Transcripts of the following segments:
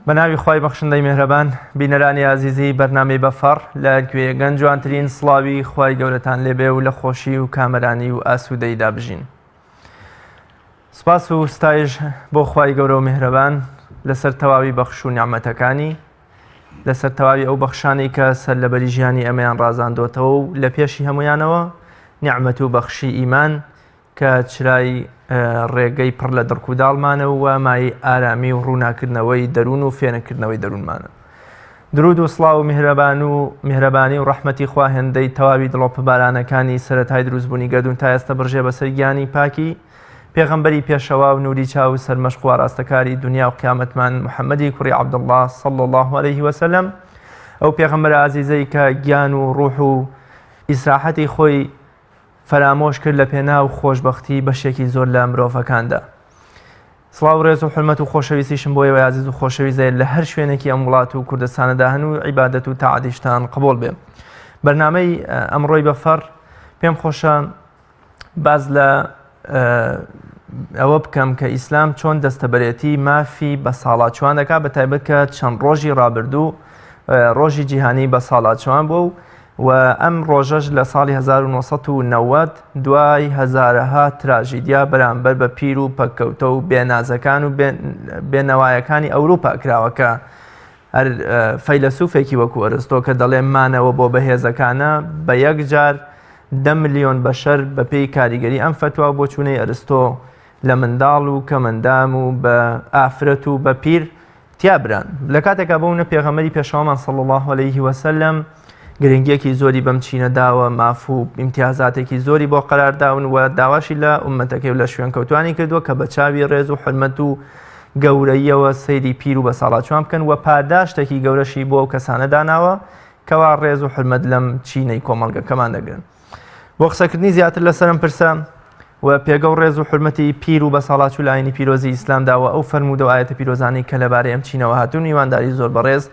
بە ناوی خوای بەخشندەی میهرەبان بینەرانی ئازیزی بەرنامەی بەفەڕ لە گوێ گەن جوانترین سڵاوی خوای گەورەتان لێبێ و لە خۆشی و کامەرانی و ئاسوودەیدا بژین. سپاس و ستایش بۆ خوای گەورە و میهرەبان لەسەر تەواوی بەخش و نیعمەتەکانی لەسەر تەواوی ئەو بەخشانەی کە سەر لەبەری ژیانی ئەمەیان ڕازاندۆتەوە و لە پێشی هەمویانەوە نیعمەت و بەخشی ئیمان کە چرای ڕێگەی پڕ لە دڕک و داڵمانە و مایەی ئارامی و ڕووناکردنەوەی دەروون و فێنککردنەوەی دەروونمانە. دروود و سڵاو و میهرەبان و میهرەبانی و ڕەحمەتی خوا هێندەی تەواوی دڵۆپە بارانەکانی سەرەتای دروستبوونی گەردوون تا ئێستە بڕژێ بەسەر گیانی پاکی پێغەمبەری پێشەوا و نوری چاو و سەرمەشق و ئاراستەکاری دنیا و قیامەتمان محەممەدی کوڕی عەبدوڵڵا صلی اللە علیه وسلم ئەو پێغەمبەرە ئازیزەی کە گیان و ڕوح و ئیسراحەتی خۆی فەرامۆش کرد لە پێناو خۆشبەختی بەشێکی زۆر لە مرۆڤەکاندا. سڵاو ڕێز و حورمەت و خۆشەویستیشم بۆ ئێوەی ئازیز و خۆشەویست لە هەر شوێنێکی ئەم وڵات و کوردستانەدا هەن و عیبادەت و تاعەتیشتان قبوڵ بێ. بەرنامەی ئەمڕۆی بەفەڕ پێم خۆشە باز لە ئەوە بکەم کە ئیسلام چۆن دەستەبەرێتی مافی بەساڵاچوان دەکات بە تایبەت کە چەند ڕۆژی ڕابردوو ڕۆژی جیهانی بەساڵاچوان بوو و ئەم ڕۆژەش لە ساڵی 1990 دوای هەزارەها تراژیدیا بەرامبەر بە پیر و پەککەوتە و بێنازەکان و بێنەوایەکانی ئەوروپا کراوە کە هەر فەیلەسوفێکی وەکو ئەرستۆ کە دەڵێ مانەوە بۆ بەهێزەکانە بە یەکجار دە ملیۆن بەشەر بەپێی کاریگەری ئەم فەتوا و بۆچوونەی ئەرستۆ لە منداڵ و کەمەندام و بە ئافرەت و بە پیر تیا بران لە کاتێکا بەونە پێغەمبەری پێشەوامان صلی الله علیه وسلم گرنگیەکی زۆری بەم چینە داوە ماف و ئیمتیازاتێکی زۆری بۆ قەرار داون و داواشی لە ئومەتەکەی و لە شوێنکەوتوانی کردووە کە بە چاوی ڕێز و حرمەت و گەورەییەوە سەیری پیر و بەساڵاچوان بکەن و پاداشتێکی گەورەشی بۆ ئەو کەسانە داناوە کەوا ڕێز و حرمەت لەم چینەی کۆمەڵگەکەمان دەگرن. بۆ قسەکردنی زیاتر لەسەر ئەم پرسە و پێگە و ڕێز و حورمەتی پیر و بەساڵاچوو لە ئاینی پیرۆزی ئیسلامدا و ئەو فەرموودە و ئایەتە پیرۆزانەی کە لەبارەی ئەم چینەوە هاتوون میوانداری زۆر بەڕێز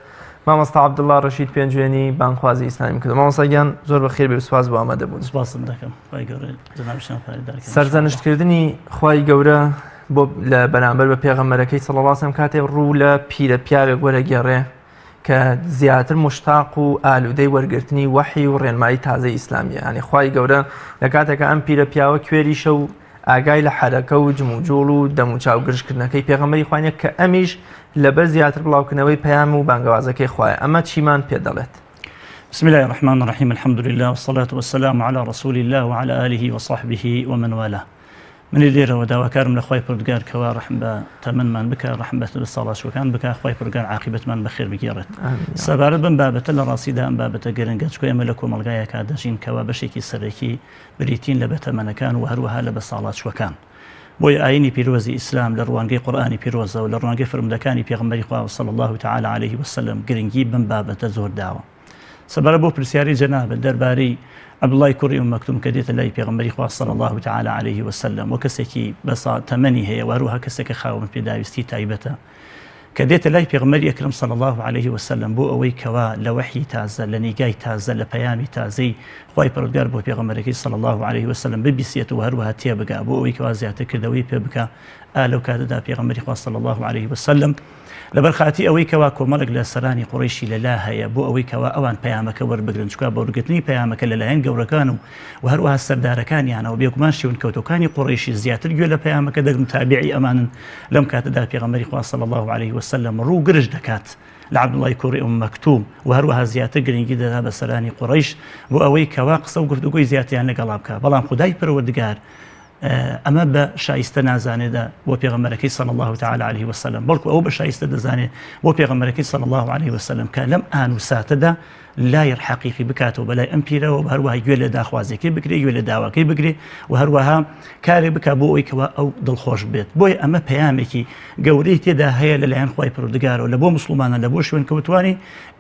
مامۆستا عەبدوڵڵا ڕەشید پێنجوێنی بانگخوازی ئیسلامیم کردو مامۆستا گیان زۆر بەخێر بێ و سوپاس بۆ ئامادەبوون. سوپاست دەکەم خوای گەورە جەنابیشتان پایەدار کات. سەرزەنشتکردنی خوای گەورە بۆ لە بەرامبەر بە پێغەمبەرەکەی صلی اللە علیه وسلم کاتێ ڕوو لە پیرە پیاوێک وەرەگێڕێ کە زیاتر موشتاق و ئالوودەی وەرگرتنی وەحی و ڕێنمایی تازەی ئیسلامیە یانی خوای گەورە لە کاتێکا ئەم پیرە پیاوە کوێریشە و ئاگای لە حەرەکە و جموجوڵ و دەموچاو گرژکردنەکەی پێغەمبەری خوا نیە کە ئەمیش لەبەر زیاتر بڵاوکردنەوەی پەیام و بانگەوازەکەی خوایە ئەمە چیمان پێ دەڵێت؟ بسم الله الرحمن الرحيم الحمد لله والصلاة والسلام على رسول الله وعلى آله وصحبه ومن والاه منی لێرەوە داواکارم لە خوای پەروەردگار کەوا ڕەحم بە تەمەنمان بکا ڕەحم بە ساڵاچووەکان بکا خوای پەروەردگار عاقیبەتمان بەخێر بگێڕێت سەبارەت بەم بابەتە لە ڕاستیدا ئەم بابەتە گرنگە چونکە ئێمە لە کۆمەڵگایەکا دەژین کەوا بەشێکی سەرەکی بریتین لە بەتەمەنەکان و هەروەها لە بەساڵاچووەکان بۆیە ئاینی پیرۆزی ئیسلام لە ڕوانگەی قورئانی پیرۆزەوە لە ڕوانگەی فەرموودەکانی پێغەمبەری خوا صلی الله تعالی علیه وسلم گرنگی بەم بابەتە زۆر داوە سەبارەت بەو پرسیارەی جەنابت دەربارەی عەبدوڵای کوڕی ئوم مەکتوم کە دێتە لای پێغەمبەری خوا صلی اللە تعالی علیه وسلم و کەسێکی بەسا تەمەنی هەیە و هەروەها کەسێکە خاوەن پێداویستی تایبەتە کە دێتە لای پێغەمبەری ئەکرەم صلی اللە علیه وسلم بۆ ئەوەی کەوا لە وەحی تازە لە نیگای تازە لە پەیامی تازەی خوای پەروەردگار بۆ پێغەمبەرەکەی صلی اللە علیه وسلم ببیسێت و هەروەها تێبگا بۆ ئەوەی کەوا زیاتر کردەوەی پێ بکا ئا لەو کاتەدا پێغەمبەری خوا صلی اللە علیه وسلم لەبەر خاتری ئەوەی کەوا کۆمەڵێک لە سەرانی قوڕەیشی لەلا هەیە بۆ ئەوەی کەوا ئەوان پەیامەکە وەربگرن چونکە بە وەرگرتنی پەیامەکە لەلایەن گەورەکان و و هەروەها سەردارەکانیانەوە بێگومان شوێنکەوتوەکانی قوڕەیشی زیاتر گوێ لە پەیامەکە دەگرن تابعی ئەمانن لەم کاتەدا پێغەمبەری خوا صلی اللە علیه وسلم ڕوو گرژ دەکات لە عەبدوڵای کوڕی ئوم مەکتوم و هەروەها زیاتر گرنگی دەدا بە سەرانی قوڕەیش بۆ ئەوەی کەوا قسە و گفتوگۆی زیاتریان لەگەڵا بکا بەڵام خودای پەروەردگار ئەمە بە شایستە نازانێت بۆ پێغەمبەرەکەی صلی اللە تعالی علیه وسلم بەڵکو ئەو بە شایستە دەزانێت بۆ پێغەمبەرەکەی صلی اللە علیه وسلم کە لەم ئان و ساتەدا لای حەقیقی بکاتەوە بەلای ئەم پیرەوە و هەروەها گوێ لە داخوازیەکەی بگرێ گوێ لە داواکەی بگرێ و هەروەها کارێک بک بۆ ئەوی کەوا ئەو دڵخۆش بێت بۆیە ئەمە پەیامێکی گەورەی تێدا هەیە لەلایەن خوای پەروەردگارەوە لە بۆ مسلمانە لە بۆ شوێنکەوتوانی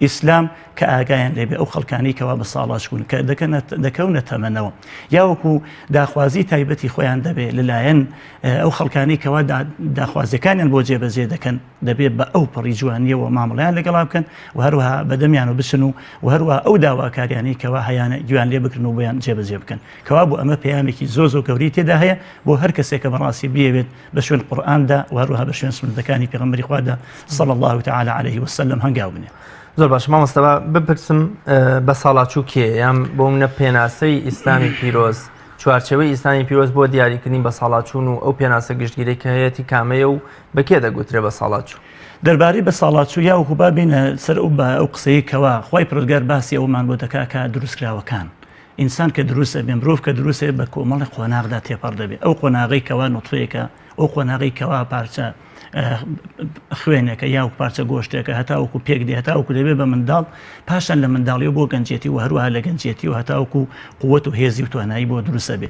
ئیسلام کە ئاگایان لێبێ ئەو خەڵکانەی کەوا بە ساڵاچوون کە دەکەنە دەکەونە تەمەنەوە یاوەکو داخوازی تایبەتی خۆیان دەبێ لەلایەن ئەو خەڵکانەی کەوا داخوازیەکانیان بۆ جێبەجێ دەکەن دەبێ بە ئەو پەڕی جوانیەوە مامەڵەیان لەگەڵا بکەن و هەروەها بەدەمیان و بچن و و هەروەها ئەو داواکاریانەی کەوا هەیانە گوێیان لێ بگرن و بۆیان جێبەجێ بکەن. کەوابوو ئەمە پەیامێکی زۆر زۆر گەورەی تێدا هەیە بۆ هەر کەسێک کە بەڕاستی بیەوێت بە شوێن قورئاندا و هەروەها بە شوێن سوننەتەکانی پێغەمبەری خوادا صلی اللە تعالی علیه وسلم هەنگاو بنێ. زۆر باش مامۆستا با بپرسم بەساڵاچوو کێیە یان بۆ منە پێناسەی ئیسلامی پیرۆز چوارچێوەی ئیسلامی پیرۆز بۆ دیاریکردنی بەساڵاچوون و ئەو پێناسە گشتگیرەی کە هەیەتی کامەیە و بە کێ دەگوترێ بەساڵاچوو؟ دەربارەی بەساڵاچوو یاوەکو با بێینە سەر ئەو با ئەو قسەیەی کەوا خوای پەروەردگار باسی ئەوەمان بۆ دەکا کە دروستکراوەکان ئینسان کە دروست ئەبێ مرۆڤ کە دروست ئەبێ بە کۆمەڵی قۆناغدا تێپەڕ دەبێ ئەو قۆناغەی کەوا نوتفەیەکە ئەو قۆناغەی کەوا پارچە خوێنێکە یا پارچە گۆشتێکە هەتاوەکو پێک دێ هەتاوەکو دەبێ بە منداڵ پاشان لە منداڵی بۆ گەنجێتی و هەروەها لە گەنجێتی و هەتاوەکو قوت و هێزی و توانایی بۆ دروستە بێ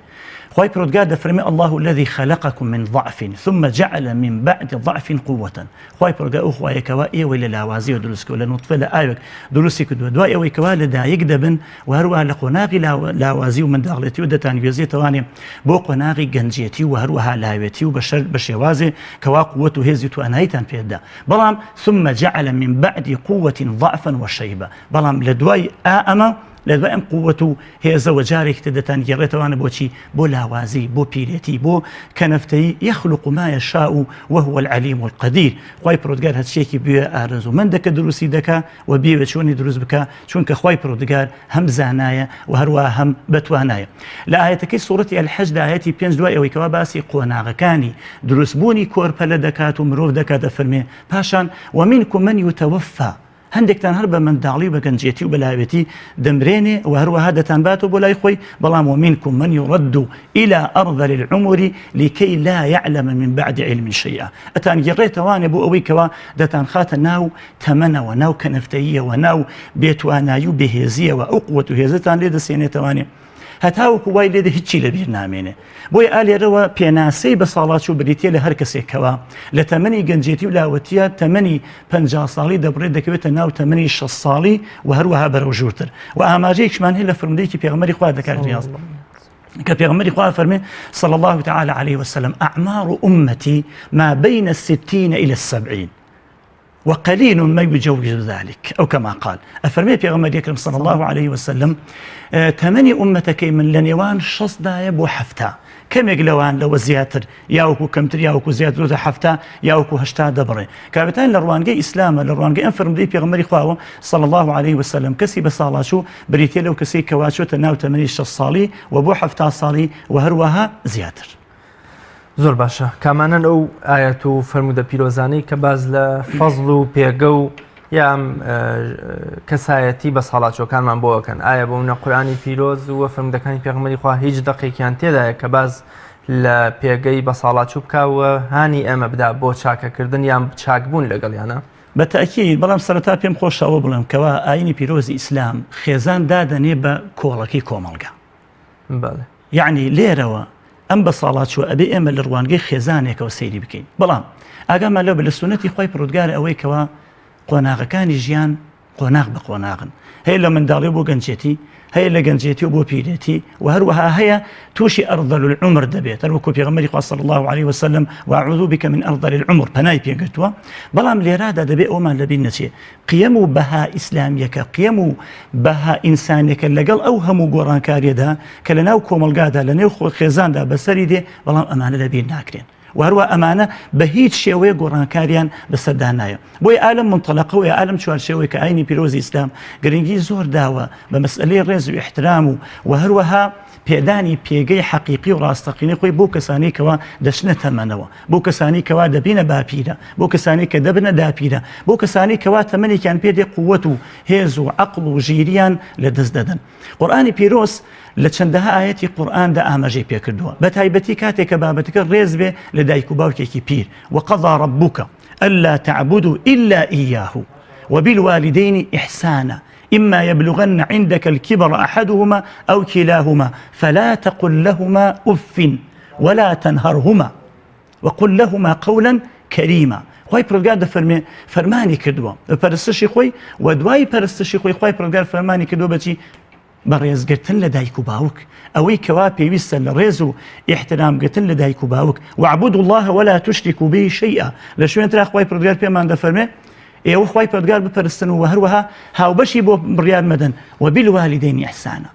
خوای پرۆدگار دەفەرمێ الله الذي خلقكم من ضعف ثم جعل من بعد ضعف قوة خوای پەروەردگار ئەو خوایە کەوا ئێوەی لە لاوازیەوە دروست کردوە لە نوتفە لە ئاوێک دروستی کردوە دوای ئەوەی کەوا لە دایک دەبن و هەروەها لە قۆناغی لاوازی و منداڵێتی و دەتانگوێزێتەوانێ بۆ قۆناغی گەنجێتی و هەروەها لاوێتی و بەشەر بە شێوازێ کەوا قوت و هێزی تواناییتان پێدا بەڵام ثم جعل من بعد قوة ضعفا وشيبة بەڵام لە دوای ئا ئەمە لە دوای ئەم قوت و هێزەوە جارێکی تر دەتانگێڕێتەوانە بۆچی؟ بۆ لاوازی، بۆ پیرێتی، بۆ کەنەفتەیی، یخلق ما یشاء وهو العلیم القدیر، خوای پەروەردگار هەرچیەکی بوێ ئارەزوومەندە کە دروستی دەکا و بیەوێ چۆنی دروست بکا، چونکە خوای پەروەردگار هەم زانایە و هەروەها هەم بەتوانایە. لە ئایەتەکەی سوڕەتی الحج لە ئایەتی پێنج دوای ئەوەی کەوا باسی قۆناغەکانی دروستبوونی کۆرپەلە دەکات و مرۆڤ دەکات دەفەرمێ پاشان ومنکم من یتوفی هەندێکتان هەر بە منداڵی و بە گەنجێتی و بە لاوێتی دەمرێنێ و هەروەها دەتانباتەوە بۆ لای خۆی، بەڵام ومنکم من یرد الی ارذل العمر لکی لا یعلم من بعد علم شیئا ئەتانگێڕێتەوانێ بۆ ئەوەی کەوا دەتانخاتە ناو تەمەنەوە، ناو کەنەفتەییەوە، ناو بێتوانایی و بێهێزییەوە، ئەو قوت و هێزەتان لێ دەسێنێتەوانێ. هەتاوەکو وای لێدێ هیچی لەبیر نامێنێ. بۆیە ئا لێرەوە پێناسەی بەساڵاچوو بریتیە لە هەر کەسێک کەوا لە تەمەنی گەنجێتی و لاوەتیە تەمەنی 50 ساڵی دەبڕێت دەکەوێتە ناو تەمەنی 60 ساڵی و هەروەها بەرەو ژوورتر و ئاماژەیەکمان هەیە لە فرمودەیەکی پێغەمبەری خوا دەکات ڕیاض کە پێغەمبەری خوا فەرمێ صلى الله تعالى عليه وسلم أعمار أمتي ما بين الستين إلى السبعين وقلیل ما یجوز ذلک او کما قال ئەفەرمێ پێغەمبەری ئەکرەم صلی اللە علیه وسلم تەمەنی ئومەتەکەی من لە نێوان شەستدایە بۆ حەفتا کەمێک لەوان لەوە زیاتر یاوەکو کەمتر یاوەکو زیاتر زۆر حەفتا یاوەکو هەشتا دەبڕێ کابێتان لە ڕوانگەی ئیسلامە لە ڕوانگەی ئەم فەرمودەی پێغەمبەری خواوە صلی الله علیه وسلم کەسی بە ساڵاچوو بریتیە لەو کەسەی کەوا چۆتە ناو تەمەنی شەست ساڵی و بۆ حەفتا ساڵی و هەروەها زیاتر. زۆر باشە کامانەن ئەو ئاەت و فەرموودە پیرۆزانەی کە باز لە فەزل و پێگە و یام کەسایەتی بە ساڵاچۆکانمان بۆکەن ئایا بۆ منە قورآانی پیرۆز و فەرمودەکانی پێغمەری خوا هیچ دەقێکیان تێدایە کە باز لە پێگەی بە ساڵاچوو بکەوە هانی ئێمە بدا بۆ چاکەکردن یان چاکبوون لەگەڵیانە بە تەئکید، بەڵام سەرەتا پێم خۆشە ئەوە بڵێم کەوا ئاینی پیرۆزی ئیسلام خێزان دادەنێ بە کۆڵەکەی کۆمەڵگە. بەڵێ. یەعنی لێرەوە ئەم بەساڵاچووە ئەبێ ئێمە لە ڕوانگەی خێزانێکەوە سەیری بکەین بەڵام ئاگامان لەو بێ لە سوننەتی خوای پەروەردگار ئەوەی کەوا قۆناغەکانی ژیان قۆناغ بە قۆناغن هەیە لە منداڵی بۆ گەنجێتی هەیە لە گەنجێتی و بۆ پیرێتی و هەروەها هەیە تووشی ئەرضل العمر دەبێت هەر وەکو پێغەمبەری خوا صلی الله علیه وسلم واعوذ بك من ارذل العمر پەنای پێگرتووە بەڵام لێرادا دەبێ ئەومان لەبیر نەچێ قیەم و بەها ئیسلامییەکە، قیەم و بەها ئینسانیەکە لەگەڵ ئەو هەموو گۆڕانکاریەدا کە لە ناو کۆمەڵگادا لە نێو خێزاندا بەسەری دێ، بەڵام ئەمانە لە بیر ناکرێن و هەروە ئەمانە بە هیچ شێوەیە گۆڕانکاریان بەسەردا نایە. بۆیە ئا لەم مونتەلەقەوە یا ئا لەم چوارچێوەی کە ئاینی پیرۆزی ئیسلام گرنگی زۆر داوە بە مەسئەلەی ڕێز و ئیحترام و و هەروەها پێدانی پێگەی حەقیقی و ڕاستەقینەی خۆی بۆ کەسانی کەوا دەچنە تەمەنەوە، بۆ کەسانی کەوا دەبینە باپیرە، بۆ کەسانی کە دەبنە داپیرە، بۆ کەسانی کەوا تەمەنێکیان پێ دێ قووەت و هێز و عەقڵ و ژیریان لە دەست دەدەن. قورئانی پیرۆز لە چەندەها ئایەتی قورئاندا ئاماژەی پێ کردووە، بە تایبەتی کاتێک کە بابەتەکە ڕێز بێ لە دایک و باوکێکی پیر، وقضی ربک الا تعبدوا الا ایاه وبالوالدین احسانا اما یبلغن عندک الکبر احدهما او کلاهما فلا تقل لهما اف ولا تنهرهما وقل لهما قولا کریما خوای پرۆگار دەفەرمێ فەرمانی کردووە بە پەرستشی خۆی و دوای پەرستشی خۆی خوای پرۆگار فەرمانی کردووە بەچی بە ڕێزگرتن لە دایک و باوک ئەوەی کەوا پێویستە لە ڕێز و ئیحترامگرتن لە دایک و باوک واعبدوا الله ولا تشركوا به شيئا لە شوێن ترا خوای پرۆگار پێمان دەفەرمێ. ئێوە خوای پەروەردگار بپەرستن و هەروەها هاوبەشی بۆ بڕیار مەدەن وبالوالدین إحسانا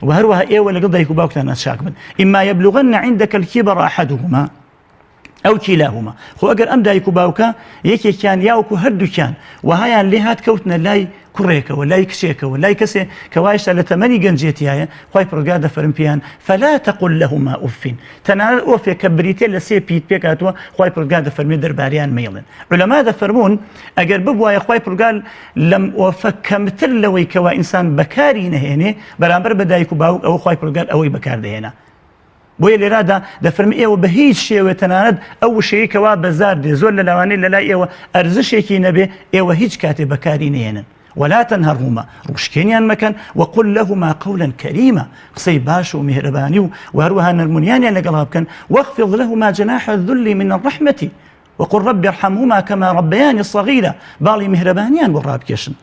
و هەروەها ئێوە لەگەڵ دایک و باوکتان چاک بن إما يبلغن عندك الكبر أحدهما أو كلاهما خۆ ئەگەر ئەم دایک و باوکە یەکێکیان یاوەکو هەردووکیان وەهایان لێ هات کەوتنە لای کوڕێکەوە لای کچێکەوە لای کەسێ کە وایشتا لە تەمەنی گەنجێتیایە خوای پەروەردگار دەفەرم پێیان فلا تقل لهما أف تەنانەت ئۆفێک کە بریتیە لە سێ پیت پێکهاتووە خوای پەروەردگار دەفەرمێ دەرباریان مەیڵێن عولەما دەفەرموون ئەگەر ببوایە خوای پەروەردگار لەم ئۆفە کەمتر لەوەی کەوا ئینسان بەکاری نەهێنێ بەرامبەر بە دایک و باوک ئەوە خوای پەروەردگار ئەوەی بەکار دەهێنا بۆیە لێرادا دەفەرمێ ئێوە بە هیچ شێوێ تەنانەت ئەو وشەیە کەوا بەزار دێ زۆر لە لەوانەیە لە لای ئێوە ئەرزشێکی نەبێ ئێوە هیچ کاتێ بەکاری نێنن ولا تنهرهما ڕووشکێنیان مەکەن وقل لهما قولا كريما قسەی باش و میهرەبانی و وهروەها نەرمونیانیان لەگەڵا بکەن واخفض لهما جناح الذل من الرحمة وقل رب ارحمهما كما ربياني صغيرا باڵی میهرەبانیان بۆ ڕابکێشن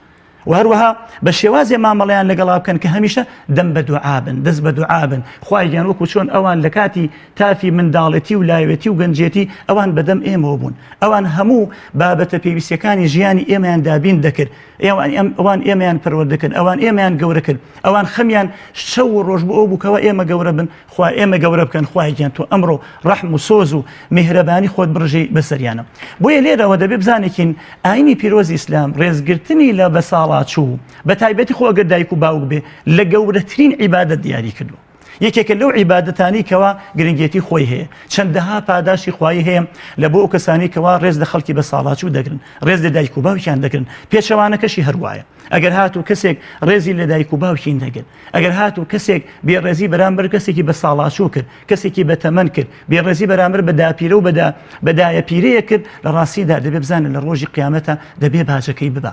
و هەروەها بە شێوازێ مامەڵەیان لەگەڵا بکەن کە هەمیشە دەم بە دوعا بن دەست بە دوعا بن خوای گیان وەکو چۆن ئەوان لە کاتی تافی منداڵێتی و لاوێتی و گەنجێتی ئەوان بەدەم ئێمەوە بوون ئەوان هەموو بابەتە پێویستیەکانی ژیانی ئێمەیان دابین دەکرد ئەوان ئێمەیان پەروەردە کرد ئەوان ئێمەیان گەورە کرد ئەوان خەمیان شەو و ڕۆژ بۆ ئەو بوو کەوا ئێمە گەورە بن خوا ئێمە گەورە بکەن خوای گیان تۆ ئەمڕۆ ڕەحم و سۆز و میهرەبانی خۆت بڕژێی بەسەریانە بۆیە لێرەوە دەبێ بزانێکین ئاینی پیرۆزی ئیسلام ڕێزگرتنی لە بەساڵاچوو بە تایبەتی خۆ ئەگەر دایک و باوک بێ لە گەورەترین عیبادەت دیاری کردووە یەکێکە لەو عیبادەتانی کەوا گرنگێتی خۆی هەیە چەندەها پاداشی خوایی هەیە لە بۆ ئەو کەسانی کەوا ڕێز لە خەڵکی بە ساڵاچوو دەگرن ڕێز لە دایک و باوکیان دەگرن پێچەوانەکەشی هەروایە ئەگەر هاتوو کەسێک ڕێزی لە دایک و باوکی نەگرت ئەگەر هاتوو کەسێک بێڕێزی بەرامبەر کەسێکی بە ساڵاچوو کرد کەسێکی بە تەمەن کرد بێڕێزی بەرامبەر بە داپیرە و بەدا بەدایە پیرەیە کرد لە ڕاستیدا دەبێ بزانێت لە ڕۆژی قیامەتە دەبێ باجەکەی ببا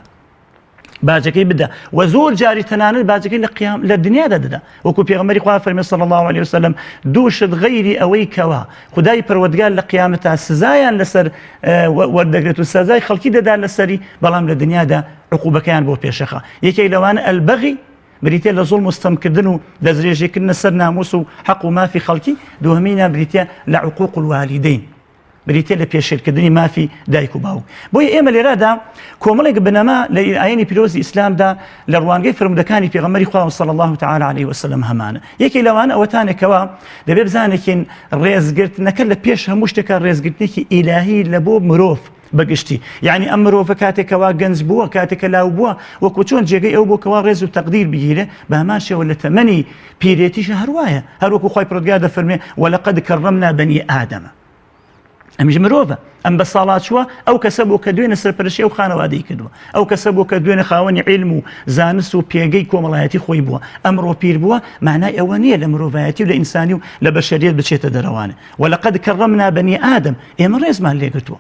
باجەکەی بدە و زۆر جاری تەنانەت باجەکەی لە قیام لە دنیادا دەدا وەکو پێغەمبەری خوا فەرمی صلی الله علیه وسلم دوو شت غەیری ئەوەی کەوا خدای پەروەردگار لە قیامەتا سزایان لەسەر وەردەگرێت و سزای خەڵکی دەدا لەسەری بەڵام لە دنیادا عقوبەکەیان بۆ پێشەخە یەکێک لەوانە البغی بریتە لە زوڵم و ستەمکردن و دەستدرێژیکردنە سەر ناموس و حەق و مافی خەڵکی دووهەمینیان بریتە لە عقوق الوالدین بریتیە لە پێشێلکردنی مافی دایک و باوک. بۆیە ئێمە لێرەدا کۆمەڵێک بنەما لە ئایینی پیرۆزی ئیسلامدا لە ڕوانگەی فەرموودەکانی پێغەمبەری خوا صلی الله تعالی علیه وسلم هەمانە. یەکێک لەوانە ئەوەتانە کەوا دەبێ بزانێکین ڕێزگرتنەکە لە پێش هەموو شتێکە ڕێزگرتنێکی ئیلاهی لە بۆ مرۆڤ بەگشتی یعنی ئەم مرۆڤە کاتێکەوە گەنج بووە کاتێکە لاو بووە وەکو چۆن جێگەی ئەو بۆ کەوا ڕێز و تەقدیر بگیرێ بە هەمان شێوە لە تەمەنی پیرێتیش هەروایە هەروەکو خوای پەروەردگار دەفەرمێ ولقد کرمنا بنی آدم ئەمیش مرۆڤە ئەم بە ساڵاچووە ئەو کەسە بۆ کە دوێنێ سەرپەرشی ئەو خانەوادەی کردووە ئەو کەسە بۆ کە دوێنێ خاوەنی عیلم و زانست و پێگەی کۆمەڵایەتی خۆی بووە ئەمڕۆ پیر بووە معنای ئەوە نییە لە مرۆڤایەتی و لە ئینسانی و لە بەشەریەت بچێتە دەرەوانە ولقد کرمنا بنی آدم ئێمە ڕێزمان لێگرتووە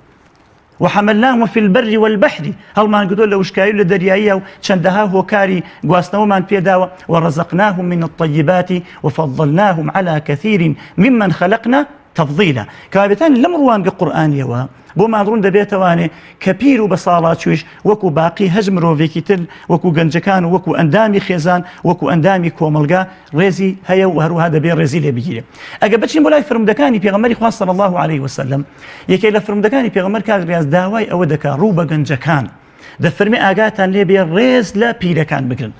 وحملناهم فی البر والبحر هەڵمانگرتووە لە وشکایی و لە دەریاییە و چەندەها هۆکاری گواستنەوەمان پێداوە ورزقناهم من الطیبات وفضلناهم علی کثیر ممن خلقنا تفضیلا کەوابێتان لەم ڕوانگە قورئانیەوە بۆمان ڕوون دەبێتەوانێ کە پیر و بەساڵاچوویش وەکو باقی هەج مرۆڤێکی تر وەکو گەنجەکان و وەکو ئەندامی خێزان وەکو ئەندامی کۆمەڵگا ڕێزی هەیە و هەروەها دەبێ ڕێزی لێ بگیرێ ئەگە بچین بۆ لای فرمودەکانی پێغەمبەری خوا صلی الله علیه وسلم یەکێک لە فرمودەکانی پێغەمبەر کاک ڕیاز داوای ئەوە دەکا ڕوو بە گەنجەکان دەفەرمێ ئاگاتان لێ بێ ڕێز لە پیرەکان بگرن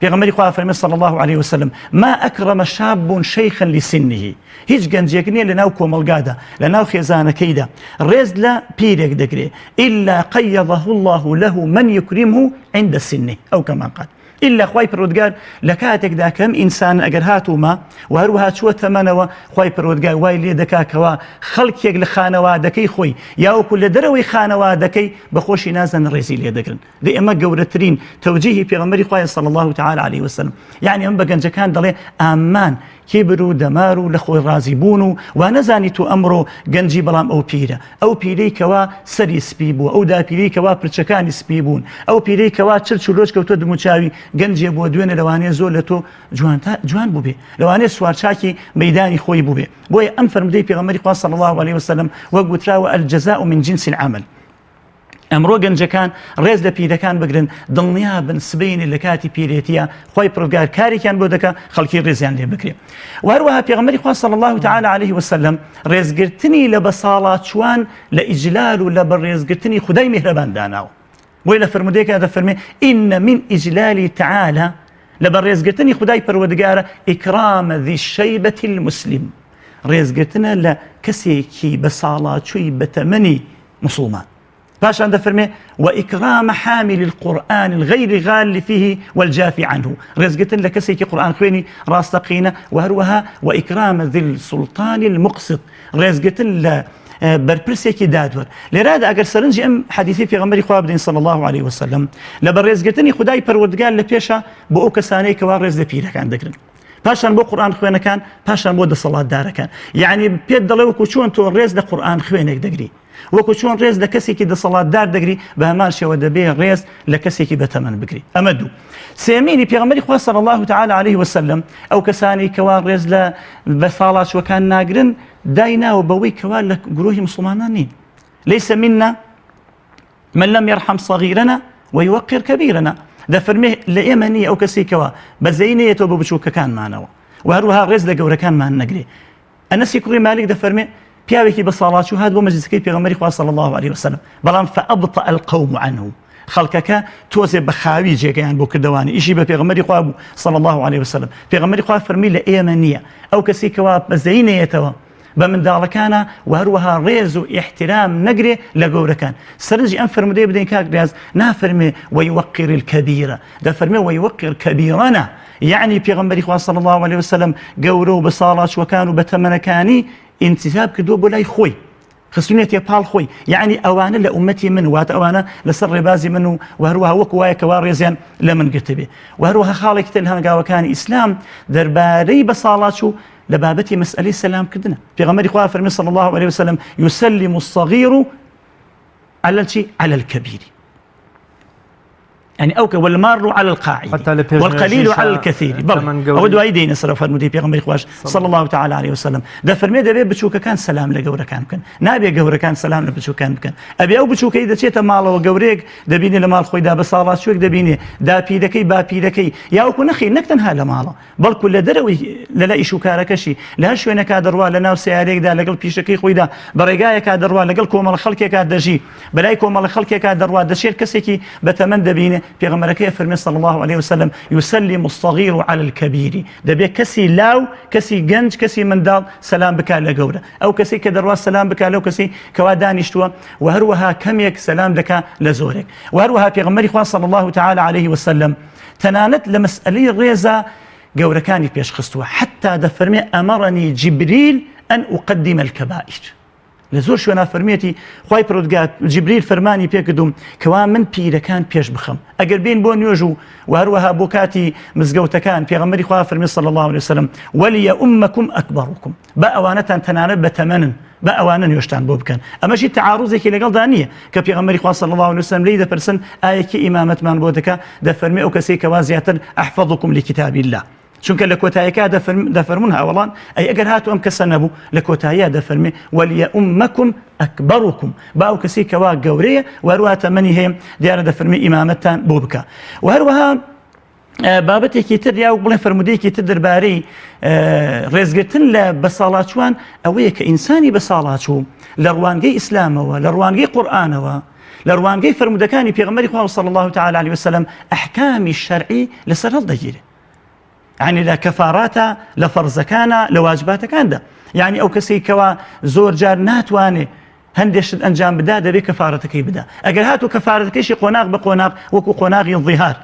پێغەمبەری خوا فەرمی صلی الله علیه وسلم ما اکرم شاب شیخا لسنه هیچ گەنجێک نییە لە ناو کۆمەڵگادا لە ناو خێزانەکەیدا ڕێز لە پیرێک دەگرێ إلا قيضه الله له من يكرمه عند سنه أو كما قال ئیلا خوای پەروەردگار لە کاتێکدا کە ئەم ئینسانە ئەگەر هاتوو ما و هەروەها چووە تەمەنەوە خوای پەروەردگار وای لێ دەکا کەوا خەڵکێک لە خانەوادەکەی خۆی یاوەکو لە دەرەوەی خانەوادەکەی بە خۆشی نازانن ڕێزی لێ دەگرن دەی ئەمە گەورەترین تەوجیهی پێغەمبەری خوایە صلی الله تعالی علیه وسلم یعنی ئەم بە گەنجەکان دەڵێ ئامان کیبر و دەمار و لە خۆی ڕازی بوون و وا نەزانی تۆ ئەمڕۆ گەنجی بەڵام ئەو پیرە ئەو پیرەی کەوا سەری سپی بووە ئەو داپیرەی کەوا پرچەکانی سپی بوون ئەو پیرەی کەوا چرچ و لۆچ کەوتووە دموچاوی گەنجێ بووە دوێنێ لەوانەیە زۆر لە تۆ جوانتا جوان بووبێ لەوانەیە سوارچاکی مەیدانی خۆی بووبێ بۆیە ئەم فەرمودەی پێغەمبەری خوا صلی الله علیه وسلم وەک وتراوە الجزاء من جنس العمل ئەمڕۆ گەنجەکان ڕێز لە پیرەکان بگرن دڵنیابن سبەینێ لە کاتی پیرێتیە خوای پرۆگار کارێکیان بۆ دەکا خەڵکی ڕێزیان لێ بگرێ و هەروەها پێغەمبەری خوا صلی الله تعالی علیه وسلم ڕێزگرتنی لە بەساڵاچوان لە ئیجلال و لە بەڕێزگرتنی خودای میهرەبان داناوە. بۆیە لە فەرموودەیەکدا دەفەرمێ إن من إجلال تعالى لە بەڕێزگرتنی خودای پەروەردگارە إكرام ذي الشيبة المسلم ڕێزگرتنە لە کەسێکی بە ساڵاچووی بەتەمەنی مسلمان. پاشان دەفەرمێ وإكرام حامل القرآن الغير غال فيه والجافي عنه ڕێزگرتن لە کەسێکی قورئان خوێنی ڕاستەقینە و هەروەها وإكرام ذي السلطان المقسط ڕێزگرتن لە بەرپرسێکی دادوەر. لێرەدا ئەگەر سەرنجی ئەم حەدیثەی پێغەمبەری خوا بدەین صلی الله علیه وسلم لە بەڕێزگرتنی خودای پەروەردگار لە پێشە بۆ ئەو کەسانەی کەوا ڕێز لە پیرەکان دەگرن پاشان بۆ قورئان خوێنەکان پاشان بۆ دەسەڵاتدارەکان یعنی پێت دەڵێ وەکو چۆن تۆ ڕێز لە قورئان خوێنێک دەگری وەکو چۆن ڕێز لە کەسێکی دەسەڵاتدار دەگری بە هەمان شێوە دەبێ ڕێز لە کەسێکی بەتەمەن بگری ئەمە دوو سێمینی پێغەمبەری خوا صلی الله تعالی علیه وسلم ئەو کەسانی کەوا ڕێز لە بەساڵاچوەکان ناگرن دایناوە بەوەی کەوا لە گروهی مسلمانان نین ليس منا من لم يرحم صغيرنا ويوقر كبيرنا دەفەرمێ لە ئێمە نییە ئەو کەسی کەوا بەزەی نەیەتەوە بە بچووکەکانمانەوە و هەروەها ڕێز لە گەورەکانمان نەگرێ ئەنەسی کوڕی مالیک دەفەرمێ پیاوێکی بە ساڵاچوو هات بۆ مەجلیسەکەی پێغەمبەری خوا صلی الله علیه وسلم بەڵام فأبطأ القوم عنه خەڵکەکە تۆزێ بە خاوی جێگەیان بۆ کردەوانی ئیشی بە پێغەمبەری خوا بوو صلی الله علیه وسلم پێغەمبەری خوا فەرمی لە ئێمە نییە ئەو کەسی کەوا بەزەیی نەیەتەوە بە منداڵەکانە و هەروەها ڕێز و ئیحترام نەگرێ لە گەورەکان سەرنجی ئەم فەرمودەیە بدەین کاک ریاز نافەرمێ ويوقر الكبير دەفەرمێ ويوقر كبيرنا یعنی پێغەمبەری خوا صلی الله علیه وسلم گەورە و بەساڵاچوەکان و بەتەمەنەکانی ئینتیساب کردووە بۆ لای خۆی خستونێتیە پاڵ خۆی یعنی ئەوانە لە ئومەتی من واتە ئەوانە لەسەر ڕێبازی من و هەروەها وەکو وایە کەوا ڕێزیان لە من گرتبێ و هەروەها خاڵێکی تر لە هەنگاوەکانی ئیسلام دەربارەی بەساڵاچوو لە بابەتی مەسئلەی سەلام کردنە پێغەمبەری خوا فەرمی صلی الله علیه وسلم يسلم الصغير على چی على الكبير يعني ئەو کە والمار على القاعد حتى لە پێش والقليل نوێژیشا على الكثير بەڵێ تەمەن گەورەی. ئەوە دوایی دێینە سەر فەرموودەی پێغەمبەری خواش صلی الله تعالی علیه وسلم دەفەرمێ دەبێ بچووکەکان سەلام لە گەورەکان بکەن نابێ گەورەکان سەلام لە بچووکان بکەن ئەبێ ئەو بچووکەی دەچێتە ماڵەوە گەورەیەک دەبینێ لە ماڵ خۆیدا بە ساڵاچووێک دەبینێ داپیرەکەی باپیرەکەی یاوەکو نەخی نەک تەنها لە ماڵە بەڵکو لە دەرەوەی لە لای ئیش و کارەکەشی لە هەر شوێنێکا دەڕوا لە ناو سەیارەیەکدا لەگەڵ پیشەکەی خۆیدا بە ڕێگایەکا دەڕوا لەگەڵ کۆمەڵە خەڵکێکا دەژی بەلای کۆمەڵە خەڵکێکا دەڕوا دەچێت کەسێکی بەتەمەن دەبینێ پێغەمبەرەکەی فەرمی صلی الله علیه وسلم يسلم الصغير على الكبير دەبێ کەسی لاو کەسی گەنج کەسی منداڵ سەلام بکات لە گەورە ئەو کەسی کە دەڕوا سەلام بکات لەو کەسی کەوا دانیشتووە و هەروەها کەمێک سەلام دەکا لە زۆرێک و هەروەها پێغەمبەری خوا صلی الله تعالی علیه وسلم تەنانەت لە مەسئەلەی ڕێزا گەورەکانی پێش خستووە حەتتا دەفەرمێ أمرني جبريل أن أقدم الكبائر لە زۆر شوێنا فەرمیەتی خوای پەروەردگار جبریل فەرمانی پێکردوم کەوا من پیرەکان پێش بخەم ئەگەر بین بۆ نوێژ و و هەروەها بۆ کاتی مزگەوتەکان پێغەمبەری خوا فەرمی صلی الله علیه وسلم وليؤمكم أكبركم با ئەوانەتان تەنانەت بەتەمەنن با ئەوانە نوێژتان بۆ بکەن ئەمەشی تەعاروزێکی لەگەڵدا نییە کە پێغەمبەری خوا صلی الله علیه وسلم لێی دەپرسن ئایا کێ ئیمامەتمان بۆ دەکا دەفەرمێ ئەو کەسەی کەوا زیاتر أحفظكم لكتاب الله چونکە لە کۆتایەکە دەفەرمون هاوڵان ئەی ئەگەر هاتو ئەم کەسە نەبوو لە کۆتاییە دەفەرمێ وليؤمكم أكبركم با ئەو کەسی کەوا گەورەیە وهروە تەمەنی هەیە دیارە دەفەرمێ ئیمامەتتان بۆ بکە و هەروەها بابەتێکی تر یا بڵێن فەرمودەیەکی تر دەربارەی ڕێزگرتن لە بەساڵاچوان ئەوەیە کە ئینسانی بەساڵاچوو لە ڕوانگەی ئیسلامەوە لە ڕوانگەی قورئانەوە لە ڕوانگەی فەرمودەکانی پێغەمبەری خوا صلی الله تعالی علیه وسلم ئەحکامی شەرعی لەسەر هەڵدەگیرێ یعنی لە کەفاراتە لە فەرزەکانە لە واجباتەکاندا یعنی ئەو کەسەی کەوا زۆر جار ناتوانێ هەندێ شت ئەنجام بدا دەبێ کەفارەتەکەی بدا ئەگەر هاتوو کەفارەتەکەیشی قۆناغ بە قۆناغ وەکو قۆناغی ظیهار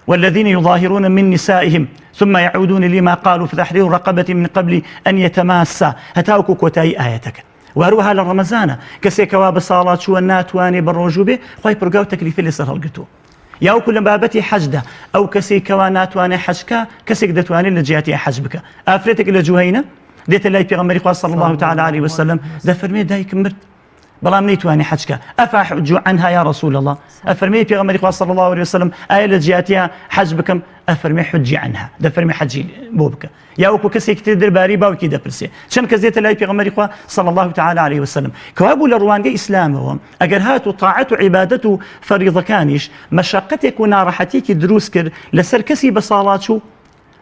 والذين يظاهرون من نسائهم ثم يعودون لما قالوا فتحرير رقبة من قبل أن يتماسا هەتاوەکو کۆتایی ئایەتەکە و هەروەها لە ڕەمەزانە کەسێکەوە بە ساڵا چووە ناتوانێ بە ڕۆژوو بێ خوای پەروەردگار تەکلیفی لەسەر هەڵگرتووە یاوەکو لە بابەتی حەجدا ئەو کەسێک کەوا ناتوانێت حەجکە کەسێک دەتوانێت لە جیاتی حەج بکە ئافرەتێک لە جوهینە دێتە لای پێغەمبەری خوا صلی الله تعالی علیه وسلم دەفەرمێ دایکم مرد بەڵام نەیتوانی حەج کە أفأحج عنها يا رسول الله ئەفەرمێ پێغەمبەری خوا صلی الله علیه وسلم ئایا لە جیاتیە حەج بکەم ئەفەرمێ حجی عنها دەفەرمێ حەجی بۆ بکە یا وەکو کەسێکی تر دەربارەی باوکی دەپرسێ چەند کەس دێتە لای پێغەمبەری خوا صلی الله تعالی علیه وسلم کەوا بوو لە ڕوانگەی ئیسلامەوە ئەگەر هات و تاعەت و عیبادەت و فەریضەکانیش مەشەقەتێک و ناڕەحەتێکی دروست کرد لەسەر کەسی بەساڵاچوو.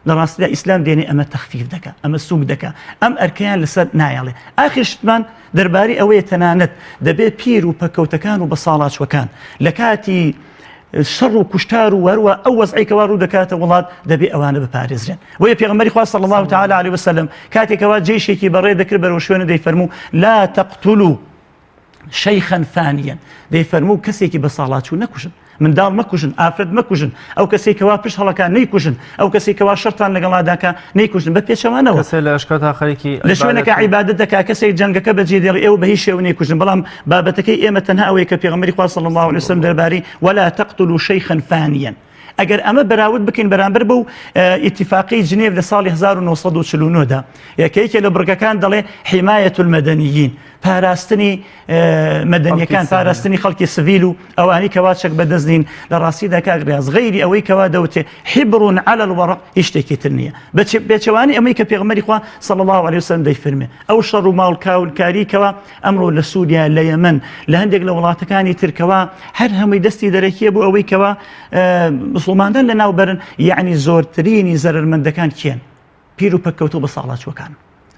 لە ڕاستیدا ئیسلام دێنێ ئەمە تەخفیف دەکا، ئەمە سووک دەکا، ئەم ئەرکەیان لەسەر نایەڵێ. ئاخر شتمان دەربارەی ئەوەیە تەنانەت دەبێ پیر و پەککەوتەکان و بەساڵاچووەکان لە کاتی شەڕ و کوشتار و هەروە ئەو وەزعی کەوا ڕوو دەکاتە وڵات دەبێ ئەوانە بپارێزرێن. بۆیە پێغەمبەری خوا صلی الله تعالی علیه وسلم کاتێکەوە جەیشێکی بەڕێ دەکرد بەرەو شوێنە دەیفەرموو لا تقتلوا شیخا فانیا دەیفەرموو کەسێکی بەساڵاچوو نەکوژن منداڵ مەکوژن ئافرەت مەکوژن ئەو کەسێک کەوا پشت هەڵەکان نەیکوژن ئەو کەسێک کەوا شەرتان لەگەڵاداکە نەیکوژن بە پێچەوانەوە کەسێ لە ئەشکەوتا خەریکی لە شوێنەکە عیبادەت دەکا کەسێک جەنگەکە بەجێ دێڵێ ئێوە بە هیچ شێوە نەیکوژن بەڵام بابەتەکەی ئێمە تەنها ئەوەیە کە پێغەمبەری خوا صلی الله علیه وسلم دەربارەی ولا تقتلوا شیخا فانیا ئەگەر ئەمە بەراورد بکەین بەرامبەر بەو ئیتیفاقی جنێف لە ساڵی 1949 دا یەکە یەکێ لە بڕگەکان دەڵێ حمایەت المدنیین پاراستنی مەدەنیەکان پاراستنی خەڵکی سڤیل و ئەوانی کەوا چەک بەدەست نین لە ڕاستیدا کاک ڕاز غەیری ئەوەی کەوا دەوتێ حبر على الورق هیچ شتێکی تر نییە بێچەوانی ئەمەی کە پێغەمبەری خوا صلی الله علیه وسلم دەیفەرمێ ئەو شەڕ و ماڵکاولکاری کەوا ئەمڕۆ لە سووریا لە یەمەن لە هەندێک لە وڵاتەکانی ترکەوە هەر هەمووی دەستی دەرەکیە بۆ ئەوەی کەوا مسلمانان لە ناو بەرن یعنی زۆرترینی زەرمەندەکان کێن پیر و پەککەوتو بە ساڵاچوەکان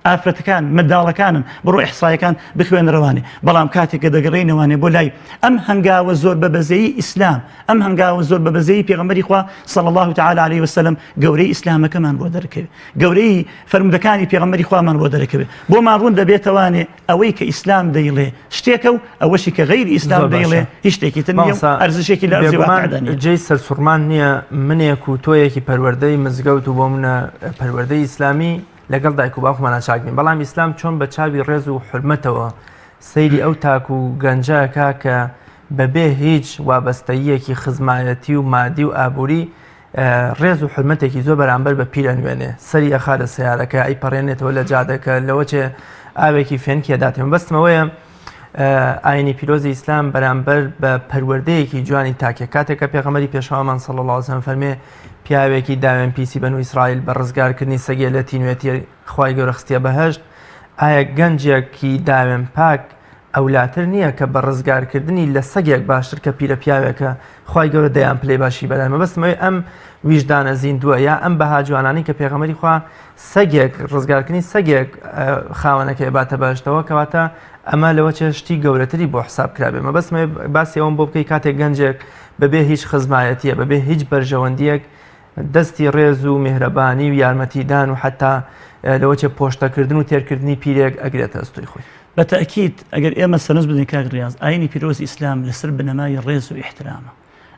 ئافرەتەکان منداڵەکانن بڕۆ ئیحسایەکان بخوێنرەوانێ بەڵام کاتێک کە دەگەڕێینەوانێ بۆ لای ئەم هەنگاوە زۆر بە بەزەیی ئیسلام ئەم هەنگاوە زۆر بە بەزەیی پێغەمبەری خوا صلی الله تعالی علیه وسلم گەورەی ئیسلامەکەمان بۆ دەرکەوێت گەورەی فەرموودەکانی پێغەمبەری خوامان بۆ دەرەکەوێت بۆمان ڕوون دەبێتەوانێ ئەوەی کە ئیسلام دەیڵێ شتێکە و ئەوەشی کە غەیری ئیسلام دەیڵێ هیچ شتێکی تر نییە ئەرزشێکی لە ئەرزی واقعدا نییە. جێی سەرسوڕمان نییە منێک و تۆیەکی پەروەردەی مزگەوت و بۆ منە پەروەردەی ئیسلامی لەگەڵ دایک و باوکمانە چاک بین بەڵام ئیسلام چۆن بە چاوی ڕێز و حورمەتەوە سەیری ئەو تاک و گەنجەکە کە بەبێ هیچ وابەستەییەکی خزمایەتی و مادی و ئابووری ڕێز و حورمەتێکی زۆر بەرامبەر بە پیر ئەنوێنێ سەری ئەخا لە سیارەکە ئەی پەڕێنێتەوە لە جادەکە لەوە چێ ئاوێکی فێنکی ئەداتێ مەبەستمەوەیە ئاینی پیرۆزی ئیسلام بەرامبەر بە پەروەردەیەکی جوانی تاکێک کاتێک کە پێغەمبەری پێشەوامان صلی الله علیه وسلم فەرمێ پیاوێکی داوێن پیسی بەنو ئیسرائیل بە ڕزگارکردنی سەگێ لە تینوێتی خوای گەورە خستیە بەهەشت ئایا گەنجێکی داوێن پاک ئەولاتر نییە کە بە ڕزگارکردنی لە سەگێک باشتر کە پیرە پیاوێکە خوای گەورە دەیان پلەی باشی بەدان مەبەستم ئەوەیە ئەم ویژدانە زیندووە یا ئەم بەها جوانانەی کە پێغەمبەری خوا سەگێک ڕزگارکردنی سەگێک خاوەنەکەی باتە بەهەشتەوە کەواتە ئەمە لەوە چێ شتی گەورەتری بۆ حساب کرابێ مەبەستم ئەوەیە باسی ئەوەم بۆ بکەی کاتێک گەنجێک بەبێ هیچ خزمایەتیە بەبێ هیچ بەرژەوەندیەک دەستی ڕێز و میهرەبانی و یارمەتیدان و حتا لەوە چێ پۆشتەکردن و تێرکردنی پیرێک ئەگرێتە ئەستۆی خۆی. بە تەئکید ئەگەر ئێمە سەرنج بدەین کاک ڕیاز ئاینی پیرۆزی ئیسلام لەسەر بنەمای ڕێز و ئیحترامە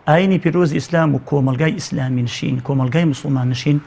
ئاینی پیرۆزی ئیسلام و کۆمەڵگای ئیسلامی نشین کۆمەڵگای موسڵمان نشین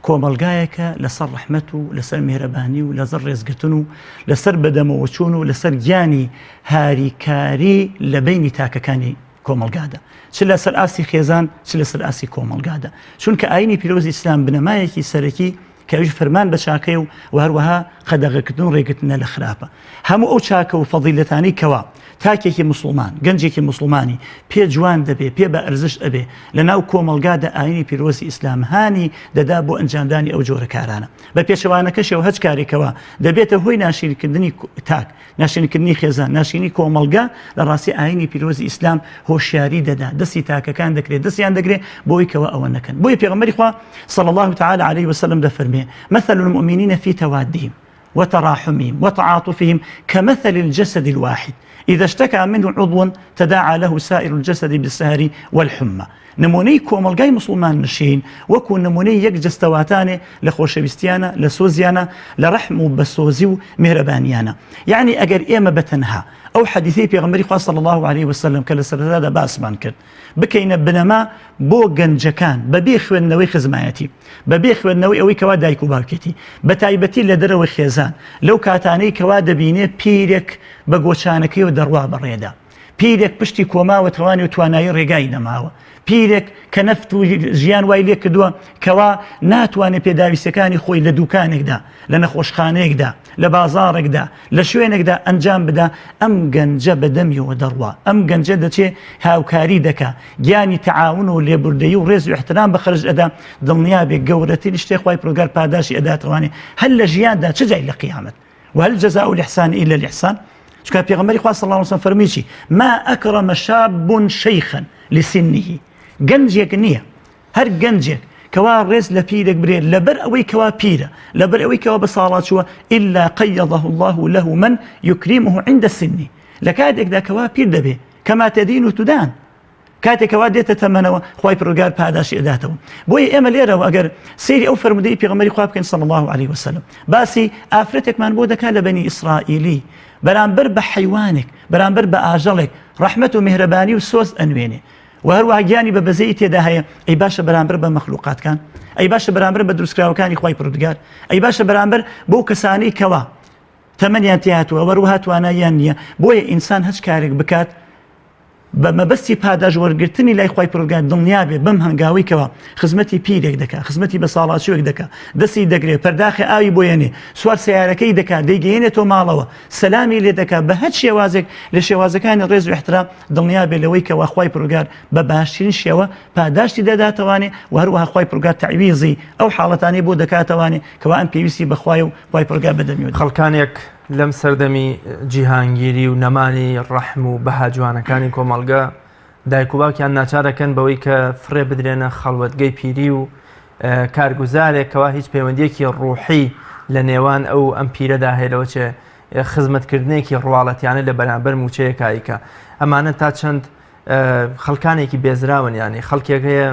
کۆمەڵگایەکە لەسەر ڕەحمەت و لەسەر میهرەبانی و لەسەر ڕێزگرتن و لەسەر بەدەمەوەچوون و لەسەر گیانی هاریکاری لە بەینی تاکەکانی کۆمەڵگادا چ لەسەر ئاستی خێزان چ لەسەر ئاستی کۆمەڵگادا چونکە ئاینی پیرۆزی ئیسلام بنەمایەکی سەرەکی کە ئەویش فەرمان بە چاکەیە و و هەروەها قەدەغەکردن و ڕێگرتنە لە خراپە هەموو ئەو چاکە و فەزیلەتانەی کەوا تاکێکی موسڵمان گەنجێکی موسڵمانی پێ جوان دەبێ پێ بە ئەرزش ئەبێ لە ناو کۆمەڵگادا ئاینی پیرۆزی ئیسلام هانی دەدا بۆ ئەنجامدانی ئەو جۆرە کارانە بە پێچەوانەکەشەوە هەچ کارێکەوە دەبێتە هۆی ناشیرکردنی تاک ناشرینکردنی خێزان، ناشرینی کۆمەڵگا، لە ڕاستی ئایینی پیرۆزی ئیسلام هۆشیاری دەدا، دەستی تاکەکان دەکرێت، دەستیان دەگرێت بۆی کەوا ئەوە نەکەن. بۆیە پێغەمبەری خوا صلی اللە تعالی علیه وسلم دەفەرمێ، مثل المؤمنین فی توادهم وتراحمهم وتعاطفهم كمثل الجسد الواحد إذا اشتكى منه عضو تداعى له سائر الجسد بالسهر والحمى نمونەی کۆمەڵگای موسڵمان نشین وەکو نمونەی یەک جەستەواتانێ لە خۆشەویستیانە لە سۆزیانە لە ڕەحم و بەسۆزی و میهرەبانیانە یەعنی ئەگەر ئێمە بەتەنها ئەو حەدیثەی پێغەمبەری خوا صلی الله علیه وسلم کە لە سەرەتادا باسمان کرد بکەینە بنەما بۆ گەنجەکان بەبێ خوێندنەوەی خزمایەتی بەبێ خوێندنەوەی ئەوەی کەوا دایک و باوکێتی بە تایبەتی لە دەرەوەی خێزان لەو کاتانەی کەوا دەبینێ پیرێک بە گۆچانەکەیەوە دەڕوا بەڕێدا پیرێک پشتی کۆماوە تەوانی و توانایی ڕێگای نەماوە پیرێک کە نەفت و ژیان وای لێ کردووە کەوا ناتوانێت پێداویستەکانی خۆی لە دوکانێکدا لە نەخۆشخانەیەکدا لە بازاڕێکدا لە شوێنێکدا ئەنجام بدا ئەم گەنجە بەدەمیەوە دەڕوا ئەم گەنجە دەچێ هاوکاری دەکا گیانی تەعاون و لێبوردەیی و ڕێز و احترام بە خەرج ئەدا دڵنیا بێ گەورەترین شتێ خوای پرۆگار پاداشی ئەداتەوانێ هەر لە ژیاندا چ جای لە قیامەت وهل جزاء الإحسان إلا الإحسان چونکە پێغەمبەری خوا صلی الله علیه وسلم فەرمووی چی ما أكرم شاب شيخا لسنه گەنجێک نییە هەر گەنجێک کەوا ڕێز لە پیرێک برێ لەبەر ئەوەی کەوا پیرە، لەبەر ئەوەی کەوا بە ساڵاچووە، الا قیضه اللە له من یکرمه عند سنه، لە کاتێکدا کەوا پیر دەبێ، کما تدین تدان، کاتێک کەوا دێتە تەمەنەوە خوای پەروەردگار پاداشتی ئەداتەوە. بۆیە ئێمە لێرەوە ئەگەر سەیری ئەو فەرموودەی پێغەمبەری خوا بکەین صلی اللە علیه وسلم باسی ئافرەتێکمان بۆ دەکات لە بەنی ئیسرائیلی بەرامبەر بە حەیوانێک بەرامبەر بە ئاژەڵێک ڕەحمەت و میهرەبانی و سۆز ئەنوێنێ و هەروەها گیانی بە بەزەیی تێدا هەیە، ئەی باشە بەرامبەر بە مەخلوقاتکان؟ ئەی باشە بەرامبەر بە دروستکراوەکانی خوای پەروەردگار؟ ئەی باشە بەرامبەر بەو کەسانەی کەوا تەمەنیان تێهاتووە وەروەها تواناییان نییە؟ بۆیە ئینسان هەچ کارێک بکات بە مەبەستی پاداش وەرگرتنی لای خوای پەروەردگار دڵنیا بێ بەم هەنگاوەی کەوا خزمەتی پیرێک دەکا، خزمەتی بەساڵاچووێک دەکا، دەستی دەگرێ، پەرداخێ ئاوی بۆ یەنێ، سوار سەیارەکەی دەکا، دەیگەیەنێتەوە ماڵەوە، سەلامی لێ دەکا، بە هەچ شێوازێک لە شێوازەکانی ڕێز و ئیحترام دڵنیا بێ لەوەی کەوا خوای پەروەردگار بە باشترین شێوە پاداشتی دەداتەوانێ و هەروەها خوای پەروەردگار تەعویزی ئەو حاڵەتانەی بۆ دەکاتەوانێ کەوا ئەم پێویستی بە خوایە و خوای پەروەردگار بە دەمیەوە دەیکات. خەڵکانێک لەم سەردەمی جیهانگیری و نەمانی ڕەحم و بەها جوانەکانی کۆمەڵگە دایک و باوکیان ناچار ئەکەن بەوەی کە فڕێ بدرێنە خەڵوەتگەی پیری و کارگوزارێک کەوا هیچ پەیوەندیەکی ڕوحی لە نێوان ئەو ئەم پیرەدا هەیە لەوە چێ خزمەتکردنێکی ڕواڵەتیانە لە بەرامبەر موچەیەکایکە ئەمانە تا چەند خەڵکانێکی بێزراون یانی خەڵکێک هەیە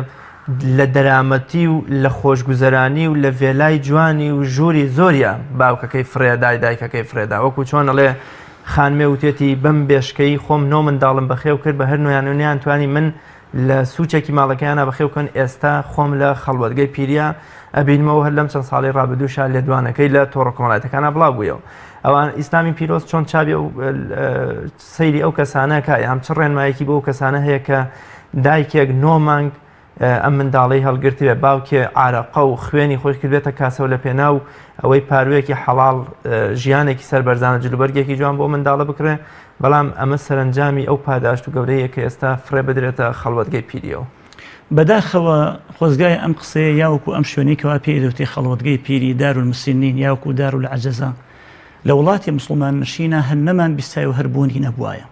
لە دەرامەتی و لە خۆشگوزەرانی و لە ڤێلای جوانی و ژووری زۆریە باوکەکەی فرێدای دایکەکەی فرێدا وەکو چۆن ئەڵێ خانمێ وتێتی بەم بێشکەی خۆم نۆ منداڵم بەخێو کرد بە هەر نۆیان و نیان توانی من لە سوچێکی ماڵەکەیانە بەخێو کەن ئێستا خۆم لە خەڵوەتگەی پیریا ئەبینمەوە هەر لەم چەند ساڵی ڕابردووشا لێدوانەکەی لە تۆڕە کۆمەڵایەتەکانە بڵاو بوویەوە ئەوان ئیسلامی پیرۆز چۆن چاوی سەیری ئەو کەسانە کا یان چ ڕێنمایەکی بۆ ئەو کەسانە هەیە کە دایکێک نۆ مانگ ئەم منداڵەی هەڵگرتبێ باوکێ عارەقە و خوێنی خۆی کردبێتە کاسەوە لە پێناو ئەوەی پاروویەکی حەڵاڵ ژیانێکی سەربەرزانە جلوبەرگێکی جوان بۆ منداڵە بکرێ بەڵام ئەمە سەرنجامی ئەو پاداشت و گەورەیە کە ئێستا فڕێ بدرێتە خەڵوەتگەی پیریەوە. بەداخەوە خۆزگایە ئەم قسەیە یاوەکو ئەم شوێنەی کەوا پێی دەوترێ خەڵوەتگەی پیری، دار المسنین، یاوەکو دار العجزە، لە وڵاتی موسڵمان نشینا هەر نەمان بیستایە و هەر بوونی نەبوایە.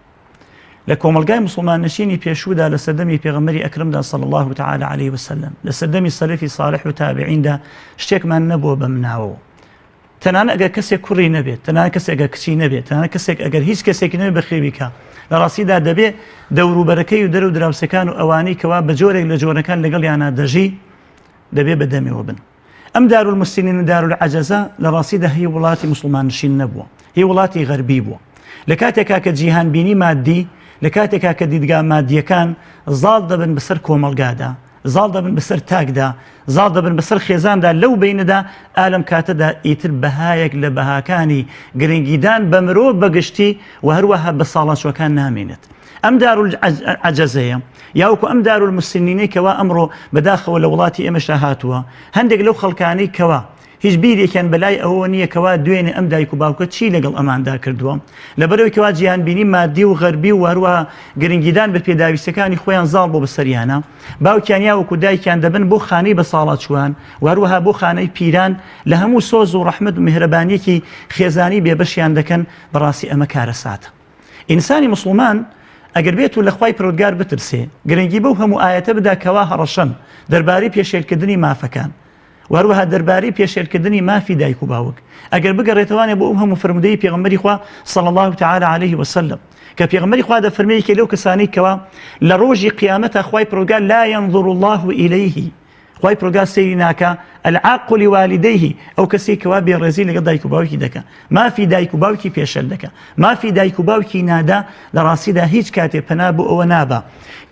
لە کۆمەڵگای موسڵمان نشینی پێشوودا لە سەردەمی پێغەمبەری ئەکرەمدا صلی اللە تعالی علیه وسلم لە سەردەمی سەلەفی صالح و تابعیندا شتێکمان نەبووە بەم ناوەوە. تەنانەت ئەگەر کەسێک کوڕی نەبێت، تەنانەت کەسێک ئەگەر کچی نەبێت، تەنانەت کەسێک ئەگەر هیچ کەسێکی نەبێت بەخێوی کا، لە ڕاستیدا دەبێ دەوروبەرەکەی و دەر و دراوسێکان و ئەوانەی کەوا بە جۆرێک لە جۆرەکان لەگەڵیانا دەژی دەبێ بە دەمێوە بن. ئەم دارالمسنین و دارالعجزە لە ڕاستیدا هی وڵاتی موسڵماننشین نەبووە، هی وڵاتی غەربی بووە. لە کاتێکا کە جیهانبینی مادی، لە کاتێکا کە دیدگا مادییەکان زاڵ دەبن بەسەر کۆمەڵگادا، زاڵ دەبن بەسەر تاکدا، زاڵ دەبن بەسەر خێزاندا، لەو بەینەدا ئا لەم کاتەدا ئیتر بەهایەک لە بەهاکانی گرنگیدان بە مرۆڤ بە گشتی و هەروەها بە ساڵاچووەکان نامێنێت. ئەم دارالعجزەیە یاوەکو ئەم دارالمسنینەی کەوا ئەمڕۆ بەداخەوە لە وڵاتی ئێمەشدا هاتووە، هەندێک لەو خەڵکانەی کەوا هیچ بیرێکیان بەلای ئەوەوە نییە کەوا دوێنێ ئەم دایک و باوکە چی لەگەڵ ئەماندا کردووە، لەبەرئەوەی کەوا جیهانبینی مادی و غەربی و هەروەها گرنگیدان بە پێداویستیەکانی خۆیان زاڵ بووە بەسەریانا، باوکیان یا وەکو دایکیان دەبن بۆ خانەی بەساڵاچووان و هەروەها بۆ خانەی پیران لە هەموو سۆز و ڕەحمەت و میهرەبانیەکی خێزانی بێبەشیان دەکەن، بەڕاستی ئەمە کارەساتە. ئینسانی موسڵمان ئەگەر بێت و لە خوای پەروەردگار بترسێ، گرنگی بەو هەموو ئایەتە بدا کەوا هەڕەشەن دەربارەی پێشێلکردنی مافەکان و هەروەها دەربارەی پێشێلکردنی مافی دایک و باوک، ئەگەر بگەڕێتەوانێ بۆ ئەو هەموو فەرموودەی پێغەمبەری خوا صلی اللە تعالی علیه وسلم کە پێغەمبەری خوا دەفەرمێ یەکێ لەو کەسانەی کەوا لە ڕۆژی قیامەتا خوای پەروەردگار لا ينظر الله الیه خوای پەروەردگار سەیری ناکا، العاق لوالدیه، ئەو کەسەی کەوا بێڕێزی لەگەڵ دایک و باوکی دەکا، مافی دایک و باوکی پێشێل دەکا، مافی دایک و باوکی نادا، لە ڕاستیدا هیچ کاتێ پەنا بۆ ئەوە نابا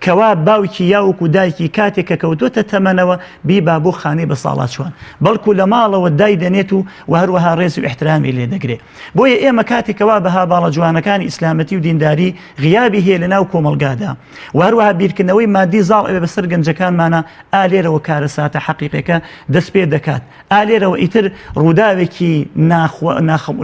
کەوا باوکی یاوەکو دایکی کاتێک کە کەوتۆتە تەمەنەوە بیبا بۆ خانەی بەساڵاچوان، بەڵکو لە ماڵەوە دایدەنێت و وە هەروەها ڕێز و ئیحترامی لێ دەگرێ. بۆیە ئێمە کاتێک کەوا بەها باڵا جوانەکانی ئیسلامەتی و دینداری غیابی هەیە لەناو کۆمەڵگادا و هەروەها بیرکردنەوەی مادی زاڵ ئەبێ بەسەر گەنجەکانمانا ئا لێرەوە کارەساتە حەقیقیەکە دەست پێ دەکات ئا لێرەوە ئیتر ڕووداوێکی